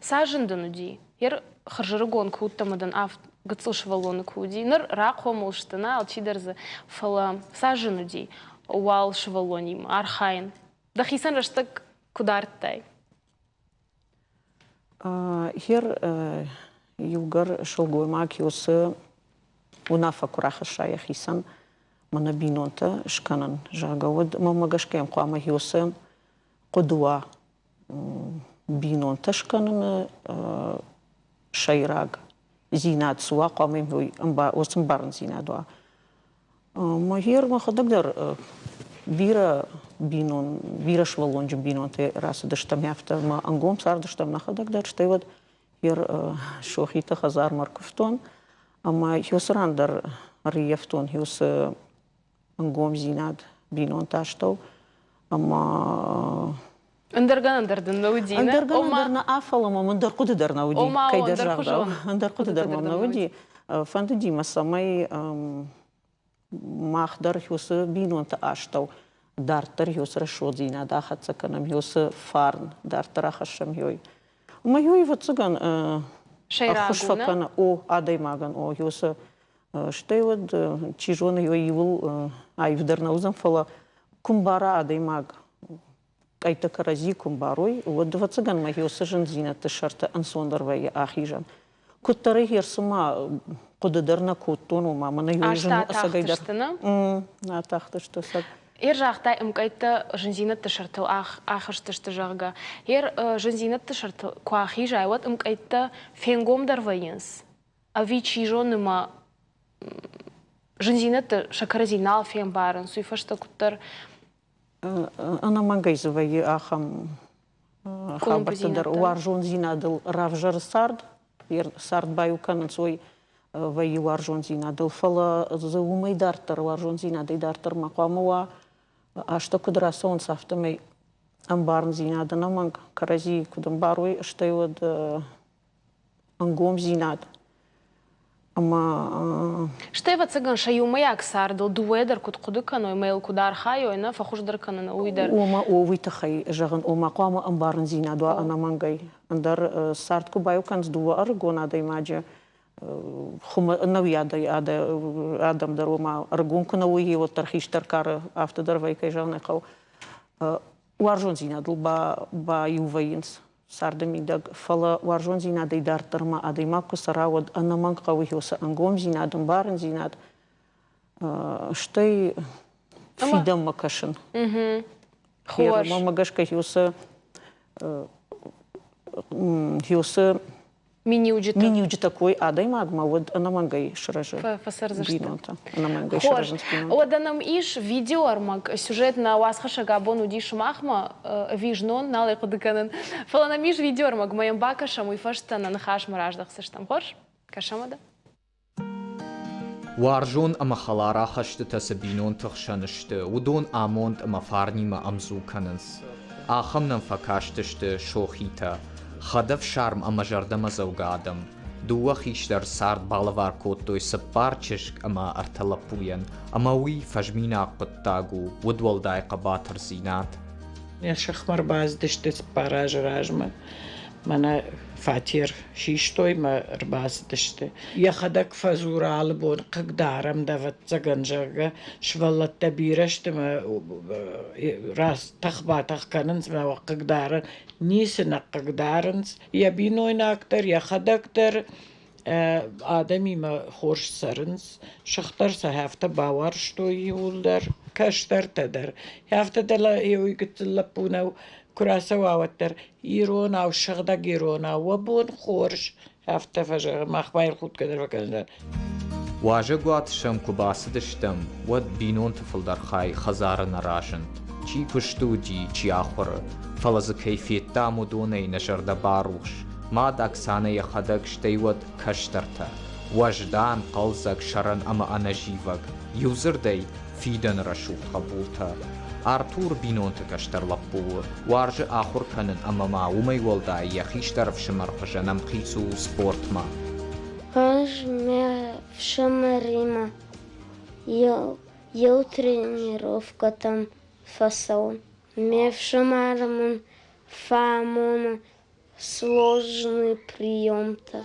цас зын дын уыди? Ер хӕрзӕрыгон куы уыдтӕ ӕмӕ дын авд гыццыл сывӕллоны куы уыди. Ныр рахъомыл сты, нӕ, алчидӕр дзы, фӕлӕ цас зын уыди уал сывӕллонимӕ архайын? Дӕхицӕн рӕстӕг куыд ардтай? Хер иугӕр сылгоймаг уыцы уынаффӕ куы рахӕсса йӕхицӕн, мӕнӕ бинонтӕ скӕнын, зӕгъгӕ, уӕд мӕнмӕ гӕсгӕ йӕм хъуамӕ уыцы хъуыды уа бинонтӕ скӕныны сӕйраг дзинад цы уа, хъуамӕ уыцы ӕмбарындзинад уа. Мӕхи мӕхӕдӕг дӕр бирӕ бинон, бирӕ сывӕллонджын бинонтӕй рацыдыстӕм, афтӕ ӕмӕ ӕнгом цардыстӕм нӕхӕдӕг дӕр, стӕй уӕд йе Сохиты хӕдзармӕ ӕркуывтон ӕмӕ уыцы ран дӕр ӕрыййӕфтон уыцы ӕнгомдзинад бинонты астӕу ӕмӕ Ӕндӕр гӕнӕн дӕр дын нӕ уыди, нӕ? Ӕндӕр гӕнӕн дӕр нӕ, фӕлӕ мӕм ӕндӕр хъуыды дӕр нӕ уыди, кӕйдӕр загъдау. Ӕндӕр хъуыды дӕр мӕм нӕ уыди. Фӕндыди мӕ, цӕмӕй мах дӕр уыцы бинонты астӕу дарддӕр уыцы рӕсугъддзинад ахӕццӕ кӕнӕм, уыцы фарн дарддӕр ахӕссӕм. Ӕмӕ уый, ӕвӕццӕгӕн, ӕххуыс фӕкӕны о адӕймагӕн, о уыцы Стӕй уӕд, чи зоны, иуыл аивдӕр нӕ уыдзӕн, фӕлӕ куы мбара адӕймаг, къӕйттӕ кӕрӕдзи куы мбарой, уӕд, ӕвӕццӕгӕн, мӕхи уыцы зындзинӕдты сӕрты ӕнцондӕр вӕййы ахизӕн. Куыддӕр ӕй цыма хъуыды дӕр нӕ кодтон, ома мӕнӕ иу зын ӕцӕгӕйдӕр. Атахтысты, ӕцӕг. Ер загътай, ӕмкъӕйттӕ зындзинӕдты сӕртыл ахызтысты, зӕгъгӕ. Ер зындзинӕдты сӕртыл куы ахизай, уӕд ӕмкъӕйттӕ фенгомдӕр вӕййынц. Ӕви, чи зоны, мӕ зындзинӕдтӕ сӕ кӕрӕдзи нал фембарынц, уый фӕстӕ куыддӕр Ӕнӕмӕнгӕй дзы вӕййы ахӕм хабӕрттӕ дӕр. Уарзондзинадыл равзӕры цард, цард баиу кӕнынц, уый вӕййы уарзондзинадыл. Фӕлӕ дзы уымӕй дарддӕр, уарзондзинадӕй дарддӕр ма хъуамӕ уа, азтӕ куыд рацӕуынц, афтӕмӕй ӕмбарындзинад ӕнӕмӕнг кӕрӕдзи куыд ӕмбарой, стӕй уӕд ӕнгомдзинад ӕмӕ Стӕй, ӕвӕццӕгӕн, сӕ иумӕйаг цардыл дыууӕйӕ дӕр куыд хъуыды кӕной ӕмӕ йыл куыд архайой, нӕ фӕхуыздӕр кӕнын, уый дӕр. Ома, о, уый тыххӕй зӕгъын, ома хъуамӕ ӕмбарындзинад уа ӕнӕмӕнгӕй. Ӕндӕр цард куы баиу кӕнынц дыууӕ ӕрыгон адӕймаджы, нӕуи адӕм дӕр, ома ӕрыгон куы нӕ уой, уӕддӕр хистӕр кары афтӕ дӕр вӕййы, кӕй зӕгъын ӕй хъӕуы, уарзондзинадыл баиу вӕййынц царды мидӕг, фӕлӕ уарзондзинадӕй дарддӕр ма адӕймаг куы цӕра, уӕд ӕнӕмӕнг хъӕуы уыцы ӕнгомдзинад, ӕмбарындзинад, стӕй фидӕнмӕ кӕсын. Хорз. Мӕнмӕ гӕсгӕ уыцы уыцы. Миниуджытӕ. Миниуджытӕ кой адӕймагмӕ, уӕд ӕнӕмӕнгӕй сырӕзы фӕцӕрдзысты. Бинонтӕ. Ӕнӕмӕнгӕй Хорз. Сырӕзынц бинонтӕ. Уӕдӕ нӕм ис видеоӕрмӕг, сюжет нӕ уацхӕссӕг абон уыди сымахмӕ, ӕви знон, нал ӕй хъуыды кӕнын. Фӕлӕ нӕм ис видеоӕрмӕг, мӕ йӕм бакӕсӕм, уый фӕстӕ нӕ ныхасмӕ раздӕхдзыстӕм. Хорз? Кӕсӕм уӕдӕ. Уарзон ӕмӕ хӕлар ахастытӕ цы бинонты хсӕн сты, уыдон амонд ӕмӕ фарнимӕ ӕмдзу кӕнынц. Ахӕм нӕм фӕкастысты Сохитӕ, хӕдӕфсарм ӕмӕ зӕрдӕмӕдзӕугӕ адӕм. Дыууӕ хистӕр цард балӕвар кодтой цыппар чызг ӕмӕ ӕртӕ лӕппуйӕн, ӕмӕ уый фӕзминаг хъуыддаг у, удуӕлдай хъӕбатырдзинад. Нӕ сыхмӕ ӕрбацыдысты цыппар азы размӕ. Мӕнӕ фатер систой мӕ ӕрбацыдысты. Йӕхӕдӕг фӕдзуры алы бон, хъыгдарӕм дӕ, ӕвӕццӕгӕн, зӕгъгӕ, сывӕллӕттӕ бирӕ сты мӕ тӕх-батӕх кӕнынц мӕ хъыгдары. Ницы нӕ хъыгдарынц. Йӕ бинойнаг дӕр, йӕхӕдӕг дӕр адӕмимӕ хорз цӕрынц. Сых дӕр сӕ афтӕ бауарзтой иууылдӕр, кӕстӕртӕ дӕр. Афтӕ дӕлӕ уый гыццыл лӕппу нӕу, куы рацӕуа, уӕддӕр иронау, сыгъдӕг иронау, уӕ бон хорз, афтӕ фӕзӕгъы, мах ма йыл худгӕ дӕр фӕкӕнӕм. Уазӕгуат сӕм куы бацыдыстӕм, уӕд бинонты фылдӕр хай хӕдзары нӕ разынд. Чи куысты уыди, чи ахуыры. Фӕлӕ дзы кӕй федтам, уыдонӕй нӕ зӕрдӕ барухс. Мад Оксанӕ йӕхӕдӕг, стӕй уӕд кӕстӕртӕ. Уӕздан, хъӕлдзӕг, сӕрӕн ӕмӕ ӕнӕзивӕг. Иудзырдӕй, фидӕны рӕсугъд хъӕбултӕ. Артур бинонты кӕстӕр лӕппу у, уарзы ахуыр кӕнын ӕмӕ ма уымӕй уӕлдай йӕ хистӕр ӕфсымӕр хуызӕн ӕмхиц у спортмӕ. Ӕз ме фсымӕримӕ иу тренировкӕтӕм фӕцӕуын. Ме фсымӕр мын фӕамоны сложные приемтӕ.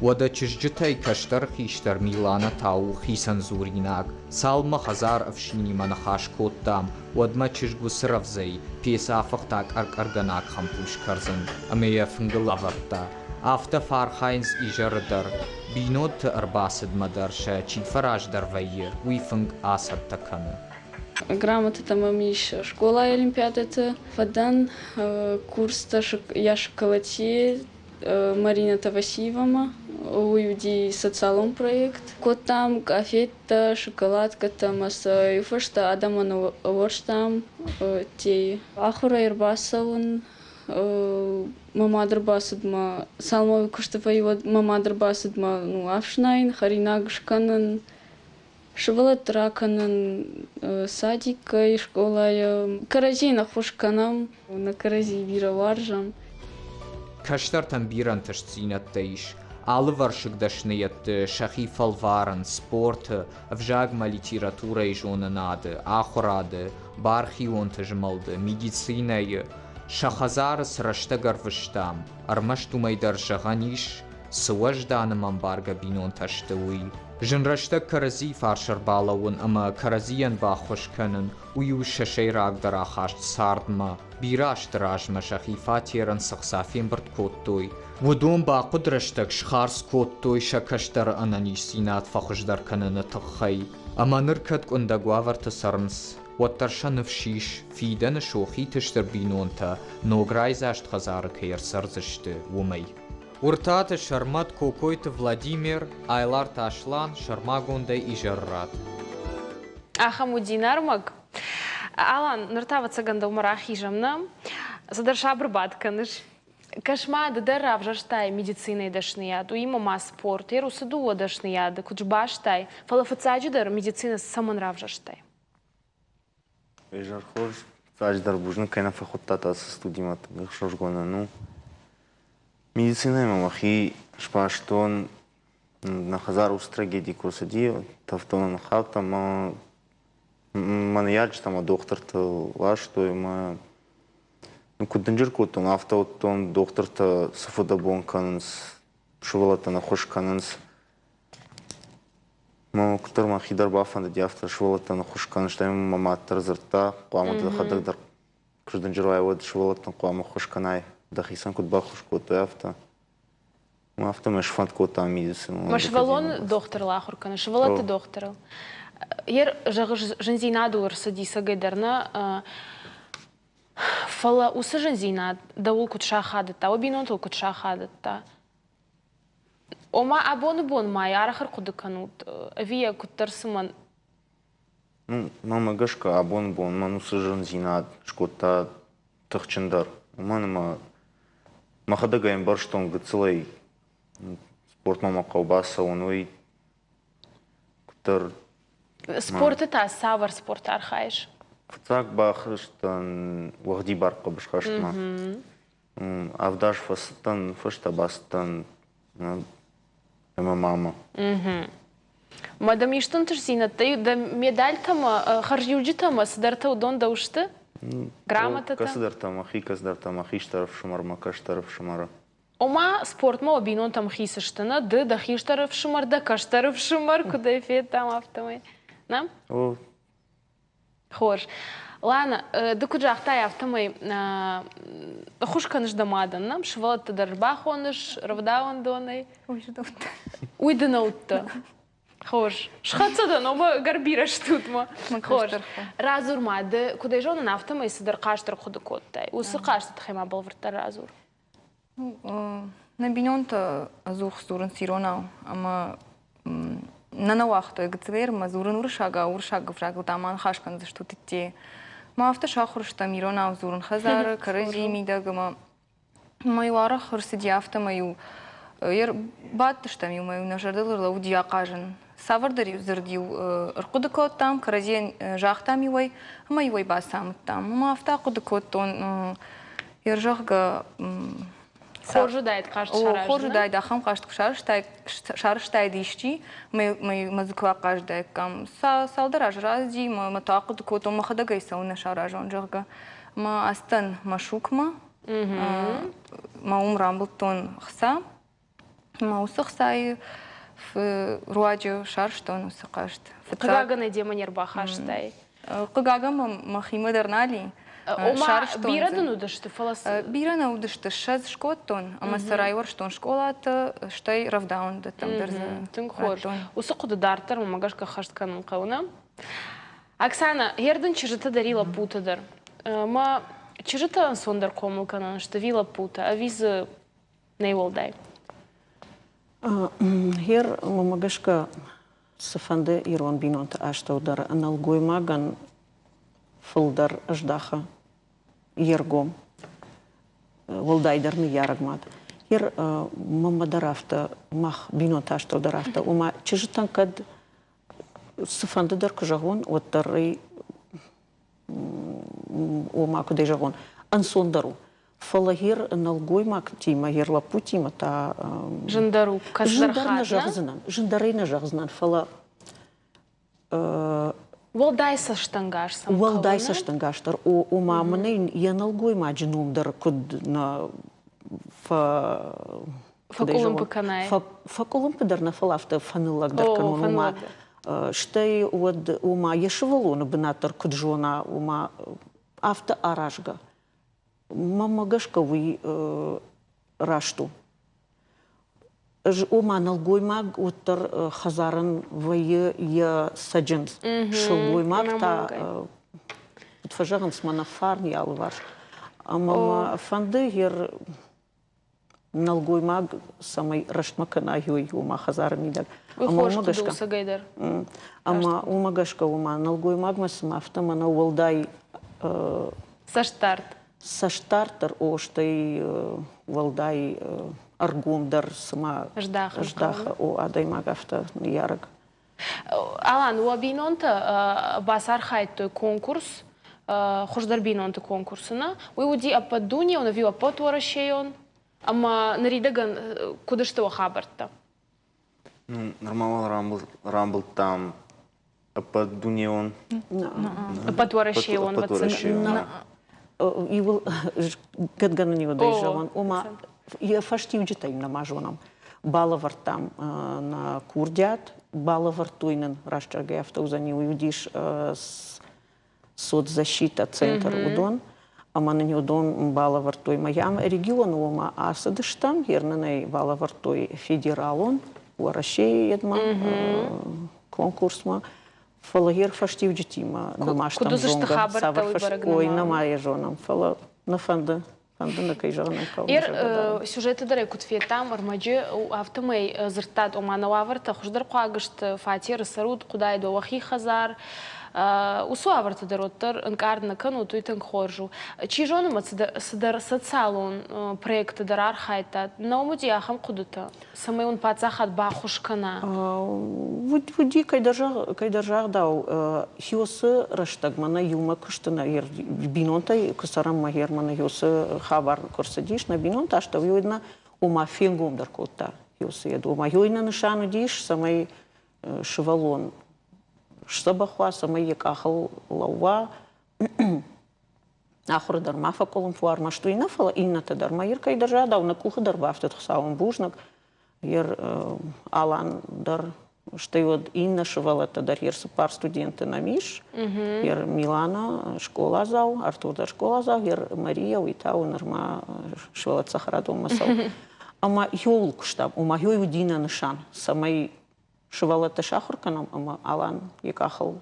Уӕдӕ чызджытӕй кӕстӕр-хистӕр Миланӕ та у хицӕн дзуринаг. Цалынмӕ хӕдзар ӕфсинимӕ ныхас кодтам, уӕдмӕ чызг уыцы рӕвдзӕй пецы афыхта къӕркъӕргӕнаг хӕмпус кӕрдзын ӕмӕ йӕ фынгыл авӕрдта. Афтӕ фӕархайынц изӕры дӕр. Бинонты ӕрбацыдмӕ дӕр сӕ чи фӕраздӕр вӕййы, уый фынг ацӕттӕ кӕны. Грамотӕтӕ мӕм ис скъолайы олимпиадӕты. Фӕдӕн курстӕ Я шоколадье Марина Тавасиевамӕ. Уый уыди социалон проект. Кодтам къафеттӕ, шоколадкӕтӕ ӕмӕ сӕ иу фӕстӕ адӕмӕн ӕвӕрстам тейы. Ахуырӕй ӕрбацӕуын мӕ мад ӕрбацыдмӕ, цалынмӕ куысты вӕййы, уӕд мӕ мад ӕрбацыдмӕ ну, ӕфснайын, хӕринаг скӕнын, Сывӕллӕтты ракӕнын садиккӕй, скъолайы. Кӕрӕдзийӕн ӕххуыс кӕнӕм, нӕ кӕрӕдзийы бирӕ уарзӕм. Кӕстӕртӕн бирӕ ӕнтыстдзинӕдтӕ ис. Алывӕрсыг дӕсныйӕдты сӕхи фӕлварын, спорты, ӕвзагмӕ литературӕйы зонынады, ахуырады, бархионты змӕлды, медицинӕйы. Сӕ хӕдзары цы рӕстӕг ӕрвыстам, ӕрмӕст уымӕй дӕр зӕгъӕн ис, цы уӕздан ӕмӕ ӕмбаргӕ бинонтӕ сты, уый. Зын рӕстӕг кӕрӕдзийы фарс ӕрбалӕууын ӕмӕ кӕрӕдзийӕн баххуыс кӕнын, уый у сӕ сӕйрагдӕр ахаст цардмӕ. Бирӕ азты размӕ сӕхи фатерӕн цы хца фембырд кодтой, уыдон бахъуыд рӕстӕг схардз кодтой сӕ кӕстӕры ӕнӕниздзинад фӕхуыздӕр кӕныны тыххӕй. Ӕмӕ ныр кӕд къуындӕг уавӕрты цӕрынц, уӕддӕр сӕ ныфс ис, фидӕны Сохиты стыр бинонтӕ ног райдзаст хӕдзары кӕй ӕрцӕрдзысты, уымӕй. Уыртаты Сӕрмӕт Кокойты Владимир, Айларты Аслан, сӕрмагондӕй изӕррад. Ахӕм уыди нӕрмӕг. Алан, ныр та ӕвӕццӕгӕн дӕумӕ рахизӕм, нӕ? Цыдӕр сабыр бад кӕныс. Кӕс-ма, ды дӕр равзӕрстай медицинӕйы дӕсныйад, уыимӕ ма спорт. Ер уыцы дыууӕ дӕсныйады куыд сбастай, фӕлӕ фыццаджыдӕр медицинӕ цӕмӕн равзӕрстай? Изӕр хорз. Фыццаджыдӕр бузныг, кӕй нӕ фӕхуыдтат ацы студимӕ тынг ӕхсызгонӕн у. Медицинӕимӕ мӕхи сбастон, нӕ хӕдзар уыцы трагеди куы рцыди, тӕвдоны ныххаудта ӕмӕ мӕ ныййарджытӕ мӕ дохтырты ластой ӕмӕ ну, куыд дынджыр кодтон, афтӕ уыдтон, дохтыртӕ цы фыдӕбон кӕнынц, сывӕллӕттӕн ӕххуыс кӕнынц. Мӕ куыддӕр мӕхи дӕр бафӕндыди, афтӕ сывӕллӕттӕн ӕххуыс кӕнын, стӕй мӕ мад дӕр дзырдта, хъуамӕ дӕхӕдӕг дӕр куы сдынджыр уай, уӕд сывӕллӕттӕн хъуамӕ ӕххуыс кӕнай, дӕхицӕн куыд баххуыс кодтой, афтӕ. Афтӕ мӕ сфӕнд кодта медицинон. Ма сывӕллон дохтырыл ахуыр кӕны, сывӕллӕтты дохтырыл. Ер, зӕгъыс, зындзинадыл ӕрцыди цӕгӕй дӕр нӕ. Фӕлӕ уыцы зындзинад дӕуыл куыд сахадыдта, уӕ бинонтыл куыд сахадыдта? Ома абоны бон ма йӕ арӕх ӕрхъуыды кӕнут, ӕви йӕ куыддӕр цымӕ Ну, мӕнмӕ гӕсгӕ, абоны бон мӕн уыцы зындзинад скодта тыхджындӕр. Уымӕн ӕмӕ мӕхӕдӕг ӕй ӕмбӕрстон гыццылӕй спортмӕ мӕ хъӕуы бацӕуын, уый куыддӕр Спорты та цавӕр спорты архайыс? Фыццаг бахызтӕн уӕгъдибар хъӕбысхӕстмӕ. Авдаз фӕцыдтӕн, фӕстӕ бацыдтӕн ӕмӕ мамӕ. Мӕ дӕм исты ӕнтыстдзинӕдтӕ дӕ медальтӕ ӕмӕ хӕрзиуджытӕ ӕмӕ цыдӕртӕ уыдон дӕу сты? Грамотӕтӕ? Кӕцыдӕртӕ мӕхи, кӕцыдӕртӕ мӕ хистӕр ӕфсымӕр, мӕ кӕстӕр ӕфсымӕры. Ома, спортмӕ уӕ бинонтӕм хиц сты, нӕ? Ды дӕ хистӕр ӕфсымӕр, дӕ кӕстӕр ӕфсымӕр, куыд ӕй федтам, афтӕмӕй. Нӕ? О. Хорз. Лана, ды куыд загътай, афтӕмӕй ӕххуыс кӕныс дӕ мадӕн, нӕ? Сывӕллӕтты дӕр ӕрбахоныс рӕвдауӕндонӕй. Уый ды нӕ уыдтӕ. Хорз. Схӕццӕ дӕн, ома ӕгӕр бирӕ стут ма. Хорз. Радзур ма, ды куыд ӕй зонын, афтӕмӕй цыдӕр хъазт ӕрхъуыды кодтай. Уыцы хъазты тыххӕй ма бӕлвырддӕр радзур. Нӕ бинонтӕ ӕдзух дзурынц иронау ӕмӕ нӕ нӕ уагътой гыццылӕй ӕмӕ дзурын уырыссагау, уырыссаг ӕвзагыл дам аныхас кӕндзыстут ӕдде. Мӕ афтӕ сахуыр стӕм иронау дзурын хӕдзары, кӕрӕдзийы мидӕг ӕмӕ мӕ-иу арӕх ӕрцыди афтӕ-ӕмӕ-иу бадтыстӕм иумӕ-иу нӕ зӕрдыл ӕрлӕууыди ахъазын. Цавӕрдӕр-иу дзырд-иу ӕрхъуыды кодтам, кӕрӕдзийӕн загътам-иу ӕй ӕмӕ-иу ӕй бацамыдтам. Ӕмӕ афтӕ ахъуыды кодтон, зӕгъгӕ, Хорз уыдаид хъазт саразын. Хорз уыдаид ахӕм хъазт куы сарӕзтаид исчи, мӕ дзы куы ахъазыдаиккам. Цалдӕр азы рацыди, мӕ та ахъуыды кодтон, мӕхӕдӕг ӕй цӕуылнӕ саразон, зӕгъгӕ. Мӕ ацыдтӕн Машукмӕ, мӕ уым рамбылдтон хца. Мӕ уыцы хцайы руаджы сарӕзтон уыцы хъазт. Хъыгагӕн ӕй демӕ не рбахастай. Хъыгагӕн мӕм мӕхимӕ дӕр нал и. Ома, бирӕ дын уыдысты, фӕлӕ Бирӕ нӕ уыдысты, 20 скодтон ӕмӕ сӕ райуӕрстон скъолаты, стӕй рӕвдауӕндӕттӕм дӕр дзы Тынг хорз. Уыцы хъуыды дарддӕр мӕ гӕсгӕ хӕст кӕнын хъӕуы, нӕ? Оксана, гъер дын чызджытӕ дӕр и лӕппутӕ дӕр. Мӕ чызджытӕ ӕнцондӕр хъомыл кӕнӕн сты, ӕви лӕппутӕ, ӕви дзы нӕй уӕлдай? Гъер, мӕмӕ гӕсгӕ, цыфӕнды ирон бинонты астӕу дӕр нӕлгоймагӕн фылдӕр ӕздахы йе ргом, уӕлдайдӕр ныййарӕг мад. Гъер мӕнмӕ дӕр афтӕ, мах бинонты астӕу дӕр афтӕ, ома чызджытӕн кӕд цыфӕнды дӕр куы зӕгъон, уӕддӕр ӕй, ома куыдӕй зӕгъон, ӕнцондӕр у. Фӕлӕ гъер нӕлгоймӕгтимӕ, гъер лӕппутимӕ та Зындӕр у кӕцыдӕр зындӕр нӕ зӕгъдзынӕн, зындӕрӕй нӕ зӕгъдзынӕн, фӕлӕ Уӕлдай цӕстӕнгас сӕм Уӕлдай цӕстӕнгас дӕр, ома мын ӕй йӕ нӕлгоймаджы ном дӕр куыд нӕ фӕкъуылымпы кӕнай. Фӕкъуылымпы дӕр нӕ, фӕлӕ афтӕ фӕныллӕгдӕр кӕнон, ома стӕй уӕд ома йӕ сывӕллоны бынат дӕр куыд зона, ома афтӕ аразгӕ. Мӕнмӕ гӕсгӕ уый раст у. Ӕз ома нӕлгоймаг уӕддӕр хӕдзарӕн вӕййы йӕ цӕджындз. Сылгоймаг та, куыд фӕзӕгъынц, мӕнӕ фарн йӕ алыварс. Ӕмӕ мӕ фӕнды йе нӕлгоймаг цӕмӕй рӕстмӕ кӕна уый, ома хӕдзары мидӕг. Ӕмӕ уымӕ гӕсгӕ, ӕмӕ уымӕ гӕсгӕ ома нӕлгоймагмӕ цыма афтӕ мӕнӕ уӕлдай цӕстдард. Цӕстдард дӕр, о, стӕй уӕлдай ӕргомдӕр цыма здахы, о, адӕймаг афтӕ ныййарӕг. Алан, уӕ бинонтӕ бацархайдтой конкурс, хуыздӕр бинонты конкурсы, нӕ? Уый уыди ӕппӕтдунеон ӕви ӕппӕтуӕрӕсейон? Ӕмӕ ныридӕгӕн куыд сты уӕ хабӕрттӕ? Ну, нырма уал рамбылдтам ӕппӕтдунеон. Ӕппӕтуӕрӕсейон. Иуыл кӕдгӕнӕн иуӕдӕй зӕгъон, ома йӕ фӕстиуджытӕ нӕма зонӕм. Балӕвӕрдтам нӕ курдиат, балӕвӕрдтой нын, раст зӕгъгӕйӕ афтӕ уыдзӕни, уый уыдис соцзащита центр уыдон, ӕмӕ нын уыдон балӕвӕрдтой Майамы регионы, ома ацыдыстӕм, гъер нын ӕй балӕвӕрдтой федералон Уӕрӕсейы йедмӕ конкурсмӕ. Фӕлӕ гъер фӕстиуджытимӕ нӕма стӕм зонгӕ, цавӕр фӕст... Ой, нӕма йӕ зонӕм, фӕлӕ. Нӕ фӕнды, фӕнды нӕ кӕй зӕгъын ӕй хъӕуы. Ер сюжеты дӕр ӕй куыд федтам, ӕрмӕджы афтӕмӕй дзырдтат, ома нӕ уавӕртӕ хуыздӕр хъуаг сты, фатеры цӕрут, хъуыдаид уӕ уӕхи хӕдзар. Уыцы уавӕрты дӕр уӕддӕр ӕнкъард нӕ кӕнут, уый тынг хорз у. Чи зоны ма цыдӕр социалон проекты дӕр архайдтат. Нӕ уым уыди ахӕм хъуыдытӕ, цӕмӕй уын паддзахад баххуыс кӕна? Уыди, кӕйдӕр загъдау, Хиосы рӕстӕгмӕ нӕ иумӕ куысты нӕ бинонтӕй куы цӕрӕм мӕ нӕ Хиосы хабар куы рцыдис, нӕ бинонтӕ астӕу нӕ ома фенгомдӕр кодта Хиосы йед. Ома йой нӕ нысан уыдис, цӕмӕй сывӕллон сдзӕбӕх уа, цӕмӕй йӕ къахыл лӕууа. Ахуыры дӕр ма фӕкъуылымпы уа, ӕрмӕст уый нӕ, фӕлӕ иннӕтӕ дӕр. Мӕ кӕйдӕр рӕдау нӕ къухы дӕр бафтыд Хуыцауӕн бузныг. Ер Алан дӕр, стӕй уӕд иннӕ сывӕллӕттӕ дӕр, ер цыппар студенты нӕм ис. Ер Милана скъоладзау, Артур дӕр скъоладзау, ер Мария, уый та у нырма сывӕллӕтты цӕхӕрадонмӕ цӕуы. Ӕмӕ иуыл куыстам, ома йой уыди нӕ нысан, цӕмӕй сывӕллӕтты сахуыр кӕнӕм ӕмӕ Алан йӕ къахыл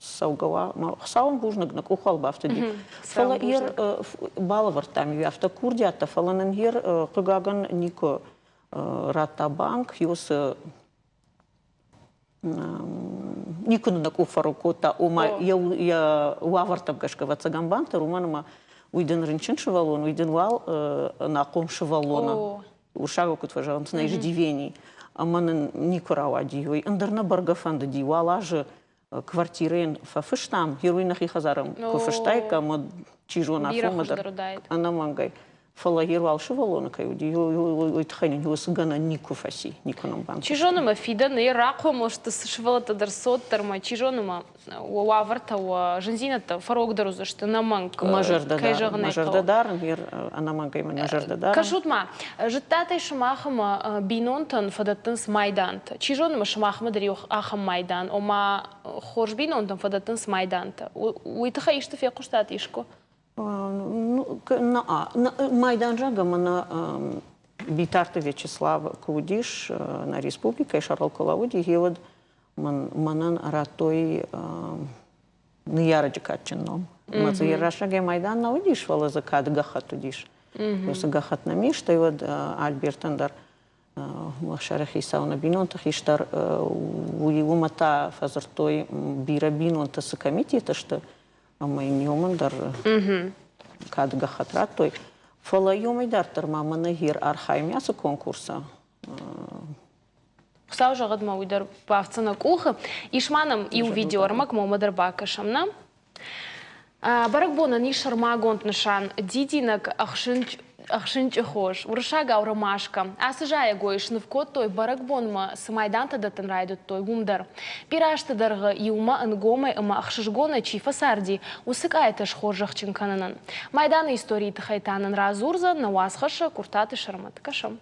цӕугӕ уа. Мӕ Хуыцауӕн бузныг, нӕ къухуал бафтыди. Фӕлӕ ер балӕвӕрдтам иу афтӕ курдиаттӕ, фӕлӕ нын ер хъыгагӕн никуы радта банк, иуцы никуы нын нӕ къух фӕрог кодта, ома йӕ уавӕртӕм гӕсгӕ ӕвӕццӕгӕн банк дӕр, уымӕн ӕмӕ уый дын рынчын сывӕллон, уый дын уал ӕнахъом сывӕллоны уырыссагау куыд фӕзӕгъынц, на иждивении. Ӕмӕ нын никуы рауади уый. Ӕндӕр нӕ бӕргӕ фӕндыди. Уал азы квартирӕйӕн фӕфыстам, герой нӕхи хӕдзарӕн куы фыстаиккам, уӕд чи зоны афонмӕ дӕр ӕнӕмӕнгӕй. Фӕлӕ йе уал сывӕллоны кӕй уыди, уый тыххӕй нын уыцы гӕнӕн никуы фӕци, никуы нӕм бантыст. Чи зоны мӕ фидӕны йӕ рахъомыл сты цы сывӕллӕттӕ дӕр цот дӕр ма, чи зоны мӕ уӕ уавӕртӕ, уӕ зындзинӕдтӕ фӕрогдӕр уыдзысты, ӕнӕмӕнг. Мӕ зӕрдӕ дарын, мӕ зӕрдӕ дарын, ӕнӕмӕнгӕй мын мӕ зӕрдӕ дарын. Кӕсут-ма, зыдтат ӕй сымах ӕмӕ бинонтӕн фӕдӕттынц майдантӕ. Чи зоны ма сымахмӕ дӕр иу ахӕм майдан, ома хорз бинонтӕн фӕдӕттынц майдантӕ. Уый тыххӕй исты фехъуыстат искуы? Майдан зӕгъгӕ, мӕнӕ Битарты Вячеслав куы уыдис нӕ республикӕйы сӕргъыл куы лӕууыди, гъеуӕд мӕнӕн радтой ныййарӕджы кадджын ном. Ӕмӕ дзы йӕ рӕстӕгӕй майдан нӕ уыдис, фӕлӕ дзы кады гӕххӕтт уыдис. Уыцы гӕххӕтт нӕм ис, стӕй уӕд Альбертӕн дӕр сӕры хицау, нӕ бинонты хистӕр, уый уымӕ та фӕдзырдтой, бирӕ бинонтӕ цы комитеты сты, ӕмӕ йын иумӕн дӕр кады гӕххӕтт радтой. Фӕлӕ иумӕй дарддӕр ма мӕнӕ гъер архайӕм ацы конкурсы. Хуыцау зӕгъӕд ма уый дӕр бафтдзӕн нӕ къухы. Ис ма нӕм иу видеоӕрмӕг, ма дӕр бакӕсӕм, нӕ? Бӕрӕгбонӕн ис сӕрмагонд нысан дидинӕг ӕхсынчъы хос, уырыссагау ромашка. Ацы зайӕгойы сныв кодтой бӕрӕгбонмӕ цы майдантӕ дӕттын райдыдтой, уым дӕр. Бирӕ азты дӕргъы иумӕ ӕнгомӕй ӕмӕ ӕхсызгонӕй чи фӕцарди, уыцы къайтӕ схорзӕхджын кӕнынӕн. Майданы историйы тыххӕй та нын радзурдзӕн нӕ уацхӕссӕг Куртаты Сӕрмӕт. Кӕсӕм.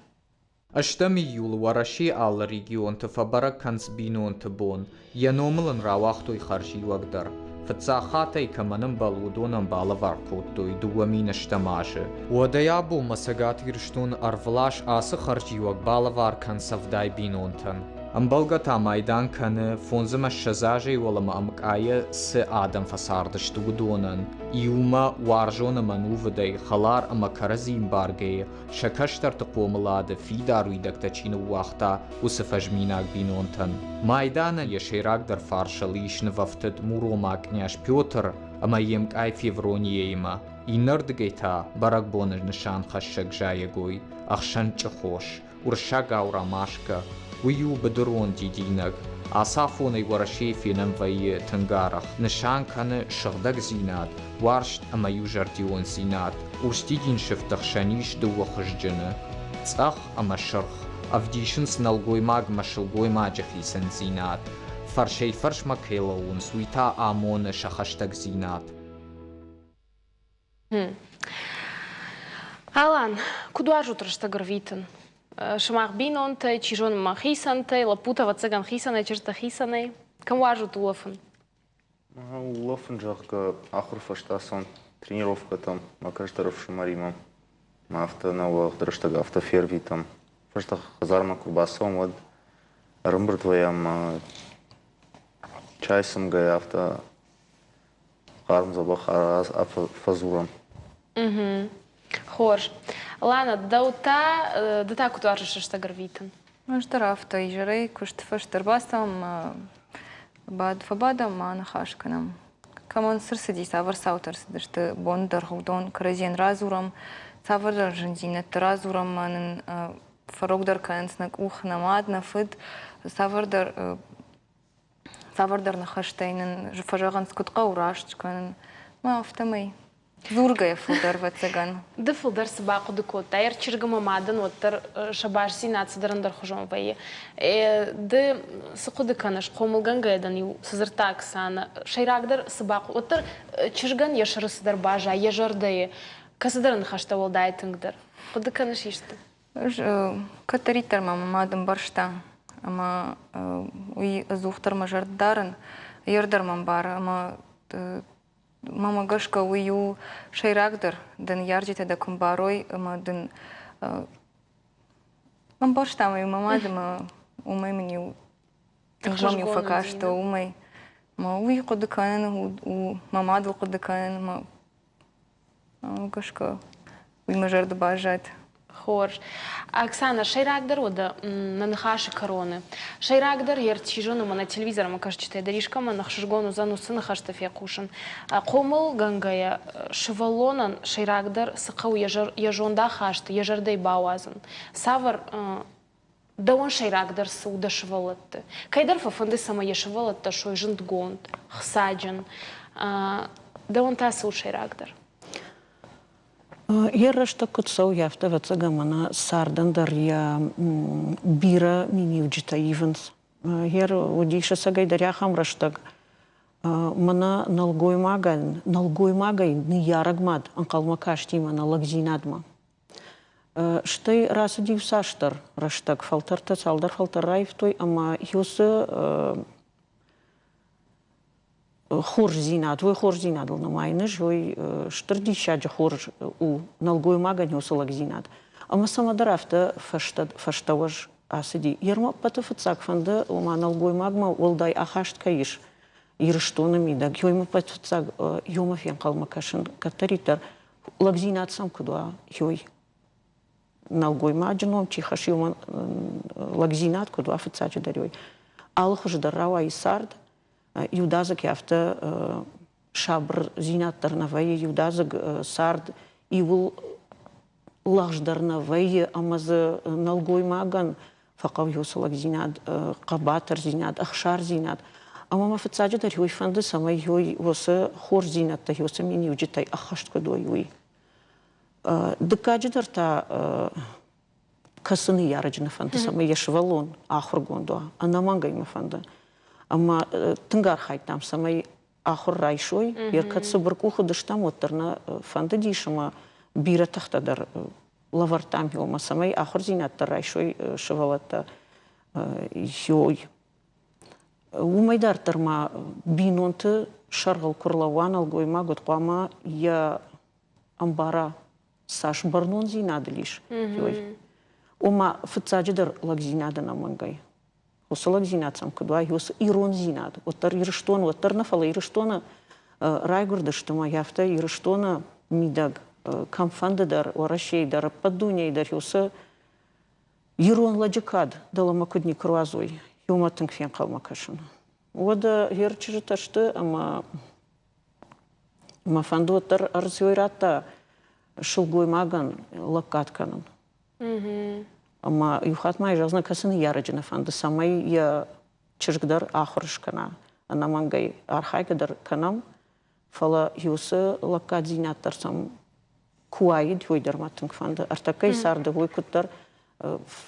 Ӕстӕм июлы Уӕрӕсейы алы регионты фӕбӕрӕг кӕнынц бинонты бон. Йӕ номыл ын рауагътой хӕрзиуӕг дӕр. Фыццаг хатт ӕй кӕмӕн ӕмбӕлы, уыдонӕн балӕвар кодтой 2000 азы. Уӕдӕй абонмӕ Цӕгат Ирыстоны ӕрвылаз ацы хӕрзиуӕг балӕвар кӕнынц 70 бинонтӕн. Ӕмбӕлгӕ та майдан кӕны, 25 азӕй уӕлӕмӕ ӕмкъайӕ цы адӕм фӕцардысты, уыдонӕн. Иумӕ, уарзон ӕмӕ ӕнувыдӕй, хӕлар ӕмӕ кӕрӕдзи ӕмбаргӕйӕ сӕ кӕстӕрты хъомылады фидар уидӕгтӕ чи ныууагъта, уыцы фӕзминаг бинонтӕн. Майданӕн йӕ сӕйрагдӕр фарсыл ис нывӕфтыд муромаг къняз Петр ӕмӕ йе мкъай Феврониеимӕ, иннӕрдыгӕй та бӕрӕгбоны нысанхӕссӕг зайӕгой, ӕхсӕнчъы хос. Уырыссагау ромашкӕ. Уый у быдырон дидинӕг. Ацы афонӕй Уӕрӕсейы фенӕн вӕййы тынг арӕх. Нысан кӕны сыгъдӕгдзинад, уарзт ӕмӕ иузӕрдиондзинад. Урс дидинсыфты хсӕн ис дыууӕ хуызджыны – цъӕх ӕмӕ сырх. Ӕвдисынц нӕлгоймагмӕ сылгоймаджы хицӕндзинад. Фӕрсӕй-фӕрсмӕ кӕй лӕууынц, уый та амоны сӕ хӕстӕгдзинад. Алан, куыд уарзут рӕстӕг ӕрвитын? Сымах бинонтӕй, чи зоны ма хицӕнтӕй, лӕппутӕ, ӕвӕццӕгӕн, хицӕнӕй, чызджытӕ хицӕнӕй. Кӕм уарзут улӕфын? Улӕфын, зӕгъгӕ, ахуыры фӕстӕ цӕуын тренировкӕтӕм мӕ кӕстӕр ӕфсымӕримӕ. Мӕ афтӕ нӕ уӕгъд рӕстӕг афтӕ фервитӕм. Фӕстӕ хӕдзармӕ куы рбацӕуӕм, уӕд ӕрӕмбырд вӕййӕм чай цымгӕйӕ афтӕ хъарм дзӕбӕх фӕдзурӕм. Хорз. Лана, дӕу та, ды та куыд уарзыс рӕстӕг ӕрвитын? Ӕз дӕр афтӕ изӕрӕй куысты фӕстӕ ӕрбацӕуӕм фӕбадӕм ма ныхас кӕнӕм. Кӕмӕн цы рцыди, цавӕр цаутӕ ӕрцыдысты боны дӕргъы, уыдон кӕрӕдзийӕн радзурӕм, цавӕрдӕр зындзинӕдты радзурӕм ӕмӕ нын фӕрогдӕр кӕнынц нӕ къух, нӕ мад, нӕ фыд, цавӕрдӕр цавӕрдӕр ныхӕстӕй нын фӕзӕгъынц, куыд хъӕуы раст скӕнын. Мӕ афтӕмӕй дзургӕйӕ фылдӕр, ӕвӕццӕгӕн. Ды фылдӕр цы бахъуыды кодтай? Чызг ӕмӕ мадӕн уӕддӕр сӕ бастдзинад цыдӕр ӕндӕрхуызон вӕййы. Ды цы хъуыды кӕныс, хъомылгӕнгӕйӕ дын-иу цы дзырдта Оксанӕ, сӕйрагдӕр цы бахъуыды, уӕддӕр чызгӕн йӕ сӕры цыдӕр баззайы, йӕ зӕрдӕйы кӕцыдӕр ныхӕстӕ уӕлдай тынгдӕр. Хъуыды кӕныс исты? Ӕз кӕддӕриддӕр мӕ мӕ мад ӕмбӕрста, ӕмӕ уый ӕдзухдӕр мӕ зӕрды дарын, йе рдӕр мӕ ӕмбары, ӕмӕ мӕмӕ гӕсгӕ уый у сӕйрагдӕр, дӕ ныййарджытӕ дӕ куы мбарой ӕмӕ дын ӕмбӕрста мӕ мӕ мад ӕмӕ уымӕй мын-иу тынг мӕм-иу фӕкастӕ, уымӕй. Мӕ уый хъуыды кӕнын у мӕ мадыл хъуыды кӕнын, мӕ гӕсгӕ уый мӕ зӕрды баззад. Хорз. Оксана, сӕйрагдӕр уӕдӕ нӕ ныхасы кӕроны. Сӕйрагдӕр йе ртизон ӕмӕ нӕ телевизормӕ кӕсджытӕй дӕр искӕмӕн ӕхсызгон уыдзӕн уыцы ныхӕстӕ фехъусын. Хъомылгӕнгӕйӕ сывӕллонӕн сӕйрагдӕр цы хъӕуы йӕ зондахасты, йӕ зӕрдӕйы бауадзын? Цавӕр Дӕуӕн сӕйрагдӕр цы у дӕ сывӕллӕтты? Кӕйдӕр фӕфӕнды, цӕмӕй йӕ сывӕллӕттӕ суой зындгонд, хцаджын. Дӕуӕн та цы у сӕйрагдӕр? Йӕ рӕстӕг куыд цӕуы, афтӕ, ӕвӕццӕгӕн, мӕнӕ цардӕн дӕр йӕ бирӕ миниуджытӕ ивынц. Гъер уыдис ӕцӕгӕйдӕр ахӕм рӕстӕг, мӕнӕ нӕлгоймагӕн, нӕлгоймагӕй ныййарӕг мад ӕнхъӕлмӕ касти мӕнӕ лӕгдзинадмӕ. Стӕй рацыд иуцасдӕр рӕстӕг, фӕлтӕртӕ цалдӕр фӕлтӕр раивтой ӕмӕ уыцы хорздзинад, уый хорздзинадыл нымайын ӕз, уый стыр диссаджы хорз у нӕлгоймагӕн уыцы лӕгдзинад. Ӕмӕ цӕмӕдӕр афтӕ фӕстӕуӕз ацыди. Йе рмӕ ӕппӕты фыццаг фӕнды, ома нӕлгоймагмӕ уӕлдай ахаст кӕй ис Ирыстоны мидӕг, йоймӕ ӕппӕты фыццаг йомӕ фенхъӕлмӕ кӕсын кӕддӕриддӕр лӕгдзинад сӕм куыд уа, уый. Нӕлгоймаджы ном чи хӕссы, уымӕн лӕгдзинад куыд уа, фыццаджыдӕр уый. Алы хуызы дӕр рауайы цард, иудадзыг афтӕ сабырдзинад дӕр нӕ вӕййы, иудадзыг цард иуыл лӕгъздӕр нӕ вӕййы ӕмӕ дзы нӕлгоймагӕн фӕхъӕуы уыцы лӕгдзинад, хъӕбатырдзинад, ӕхсардзинад. Ӕмӕ мӕ фыццаджыдӕр уый фӕнды, цӕмӕй уыцы хорздзинӕдтӕ, уыцы миниуджытӕй ӕххӕст куыд уой, уый. Дыккаджыдӕр та кӕцы ныййарӕджы нӕ фӕнды, цӕмӕй йӕ сывӕллон ахуыргонд уа, ӕнӕмӕнгӕй мӕ фӕнды. Ӕмӕ тынг архайдтам, цӕмӕй ахуыр райсой. Йе кӕд цыбыркъух уыдыстӕм, уӕддӕр нӕ фӕндыдис ӕмӕ бирӕ тыхтӕ дӕр лӕвӕрдтам иумӕ, цӕмӕй ахуырдзинад дӕр райсой сывӕллӕттӕ. Йой. Уымӕй дарддӕр ма бинонты сӕргъыл куы рлӕууа нӕлгоймаг, уӕд хъуамӕ йӕ ӕмбара, цас бӕрнондзинад ыл ис, йой. Ома, фыццаджыдӕр лӕгдзинад ӕнӕмӕнгӕй. Уыцы лӕгдзинад сӕм куыд уа, уыцы ирондзинад, уӕддӕр Ирыстон, уӕддӕр нӕ, фӕлӕ Ирыстоны райгуырдысты ӕмӕ афтӕ Ирыстоны мидӕг кӕмфӕнды дӕр, Уӕрӕсейы дӕр, ӕппӕт дунейы дӕр уыцы ирон лӕджы кад дӕлӕмӕ куыд никуы руадзой, уымӕ тынг фенхъӕлмӕ кӕсын. Уӕдӕ йе рчызджытӕ сты ӕмӕ мӕ фӕнды уӕддӕр ӕрдз уый радта сылгоймагӕн лӕггад кӕнын. Ӕмӕ иу хатт ма зӕгъдзынӕ, кӕцы ныййарӕджы нӕ фӕнды, цӕмӕй йӕ чызг дӕр ахуыр скӕна. Ӕнӕмӕнгӕй архайгӕ дӕр кӕнӕм, фӕлӕ уыцы лӕггаддзинад дӕр сӕм куы уаид, уый дӕр мӕ тынг фӕнды. Ӕртӕккӕйы царды уый куыддӕр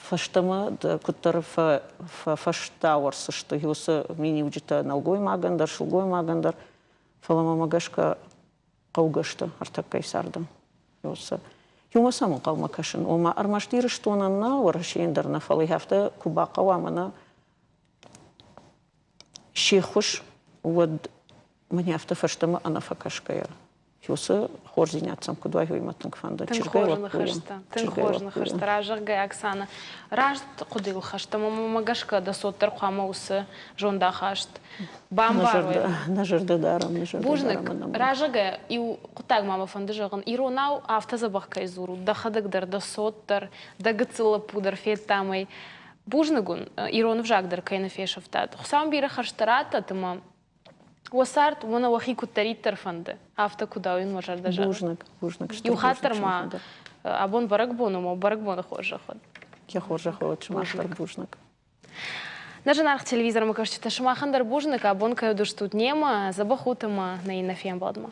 фӕстӕмӕ куыддӕр фӕфӕстауӕрц сты уыцы миниуджытӕ нӕлгоймагӕн дӕр, сылгоймагӕн дӕр. Фӕлӕ мӕмӕ гӕсгӕ хъӕугӕ сты ӕртӕккӕйы царды. Иумӕ сӕм ӕнхъӕлмӕ кӕсын. Ома ӕрмӕст Ирыстонӕн нӕ, Уӕрӕсейӕн дӕр нӕ, фӕлӕ афтӕ куы бахъӕуа мӕнӕ се ххуыс, уӕд мӕн афтӕ фӕстӕмӕ ӕнӕфӕкӕсгӕйӕ. Уыцы хорздзинад сӕм куыд уай, уый мӕ тынг фӕнды. Тынг хорз ныхӕстӕ. Тынг хорз ныхӕстӕ. Разӕгъгӕ, Оксана, раст хъуыдыйыл хӕст ӕмӕ мӕ гӕсгӕ дӕ цот дӕр хъуамӕ уыцы зондахаст бамбарой. Нӕ зӕрдӕ дарӕм, нӕ зӕрдӕ Бузныг. Разӕгӕ, иу хъуыддаг ма мӕ фӕнды зӕгъын. Иронау афтӕ дзӕбӕх кӕй дзурут, дӕхӕдӕг дӕр, дӕ цот дӕр, дӕ гыццыл лӕппу дӕр федтам ӕй. Бузныг уын, ирон ӕвзаг дӕр кӕй нӕ фесӕфтат. Хуыцау бирӕ хӕрзтӕ раттӕд ӕмӕ уӕ цард уӕ уӕхи куыддӕриддӕр фӕнды, афтӕ куыд ауын уӕ зӕрдӕ зӕгъы. Бузныг, бузныг. Иу хатт дӕр ма абон бӕрӕгбон у, бӕрӕгбоны хорзӕх уӕд. Йӕ хорзӕх уӕд, сымах дӕр бузныг. Нӕ зынаргъ телевизормӕкӕсджытӕ, сымахӕн дӕр бузныг, абон кӕй уыдыстут немӕ, дзӕбӕх ут ӕмӕ нӕ иннӕ фембӕлдмӕ.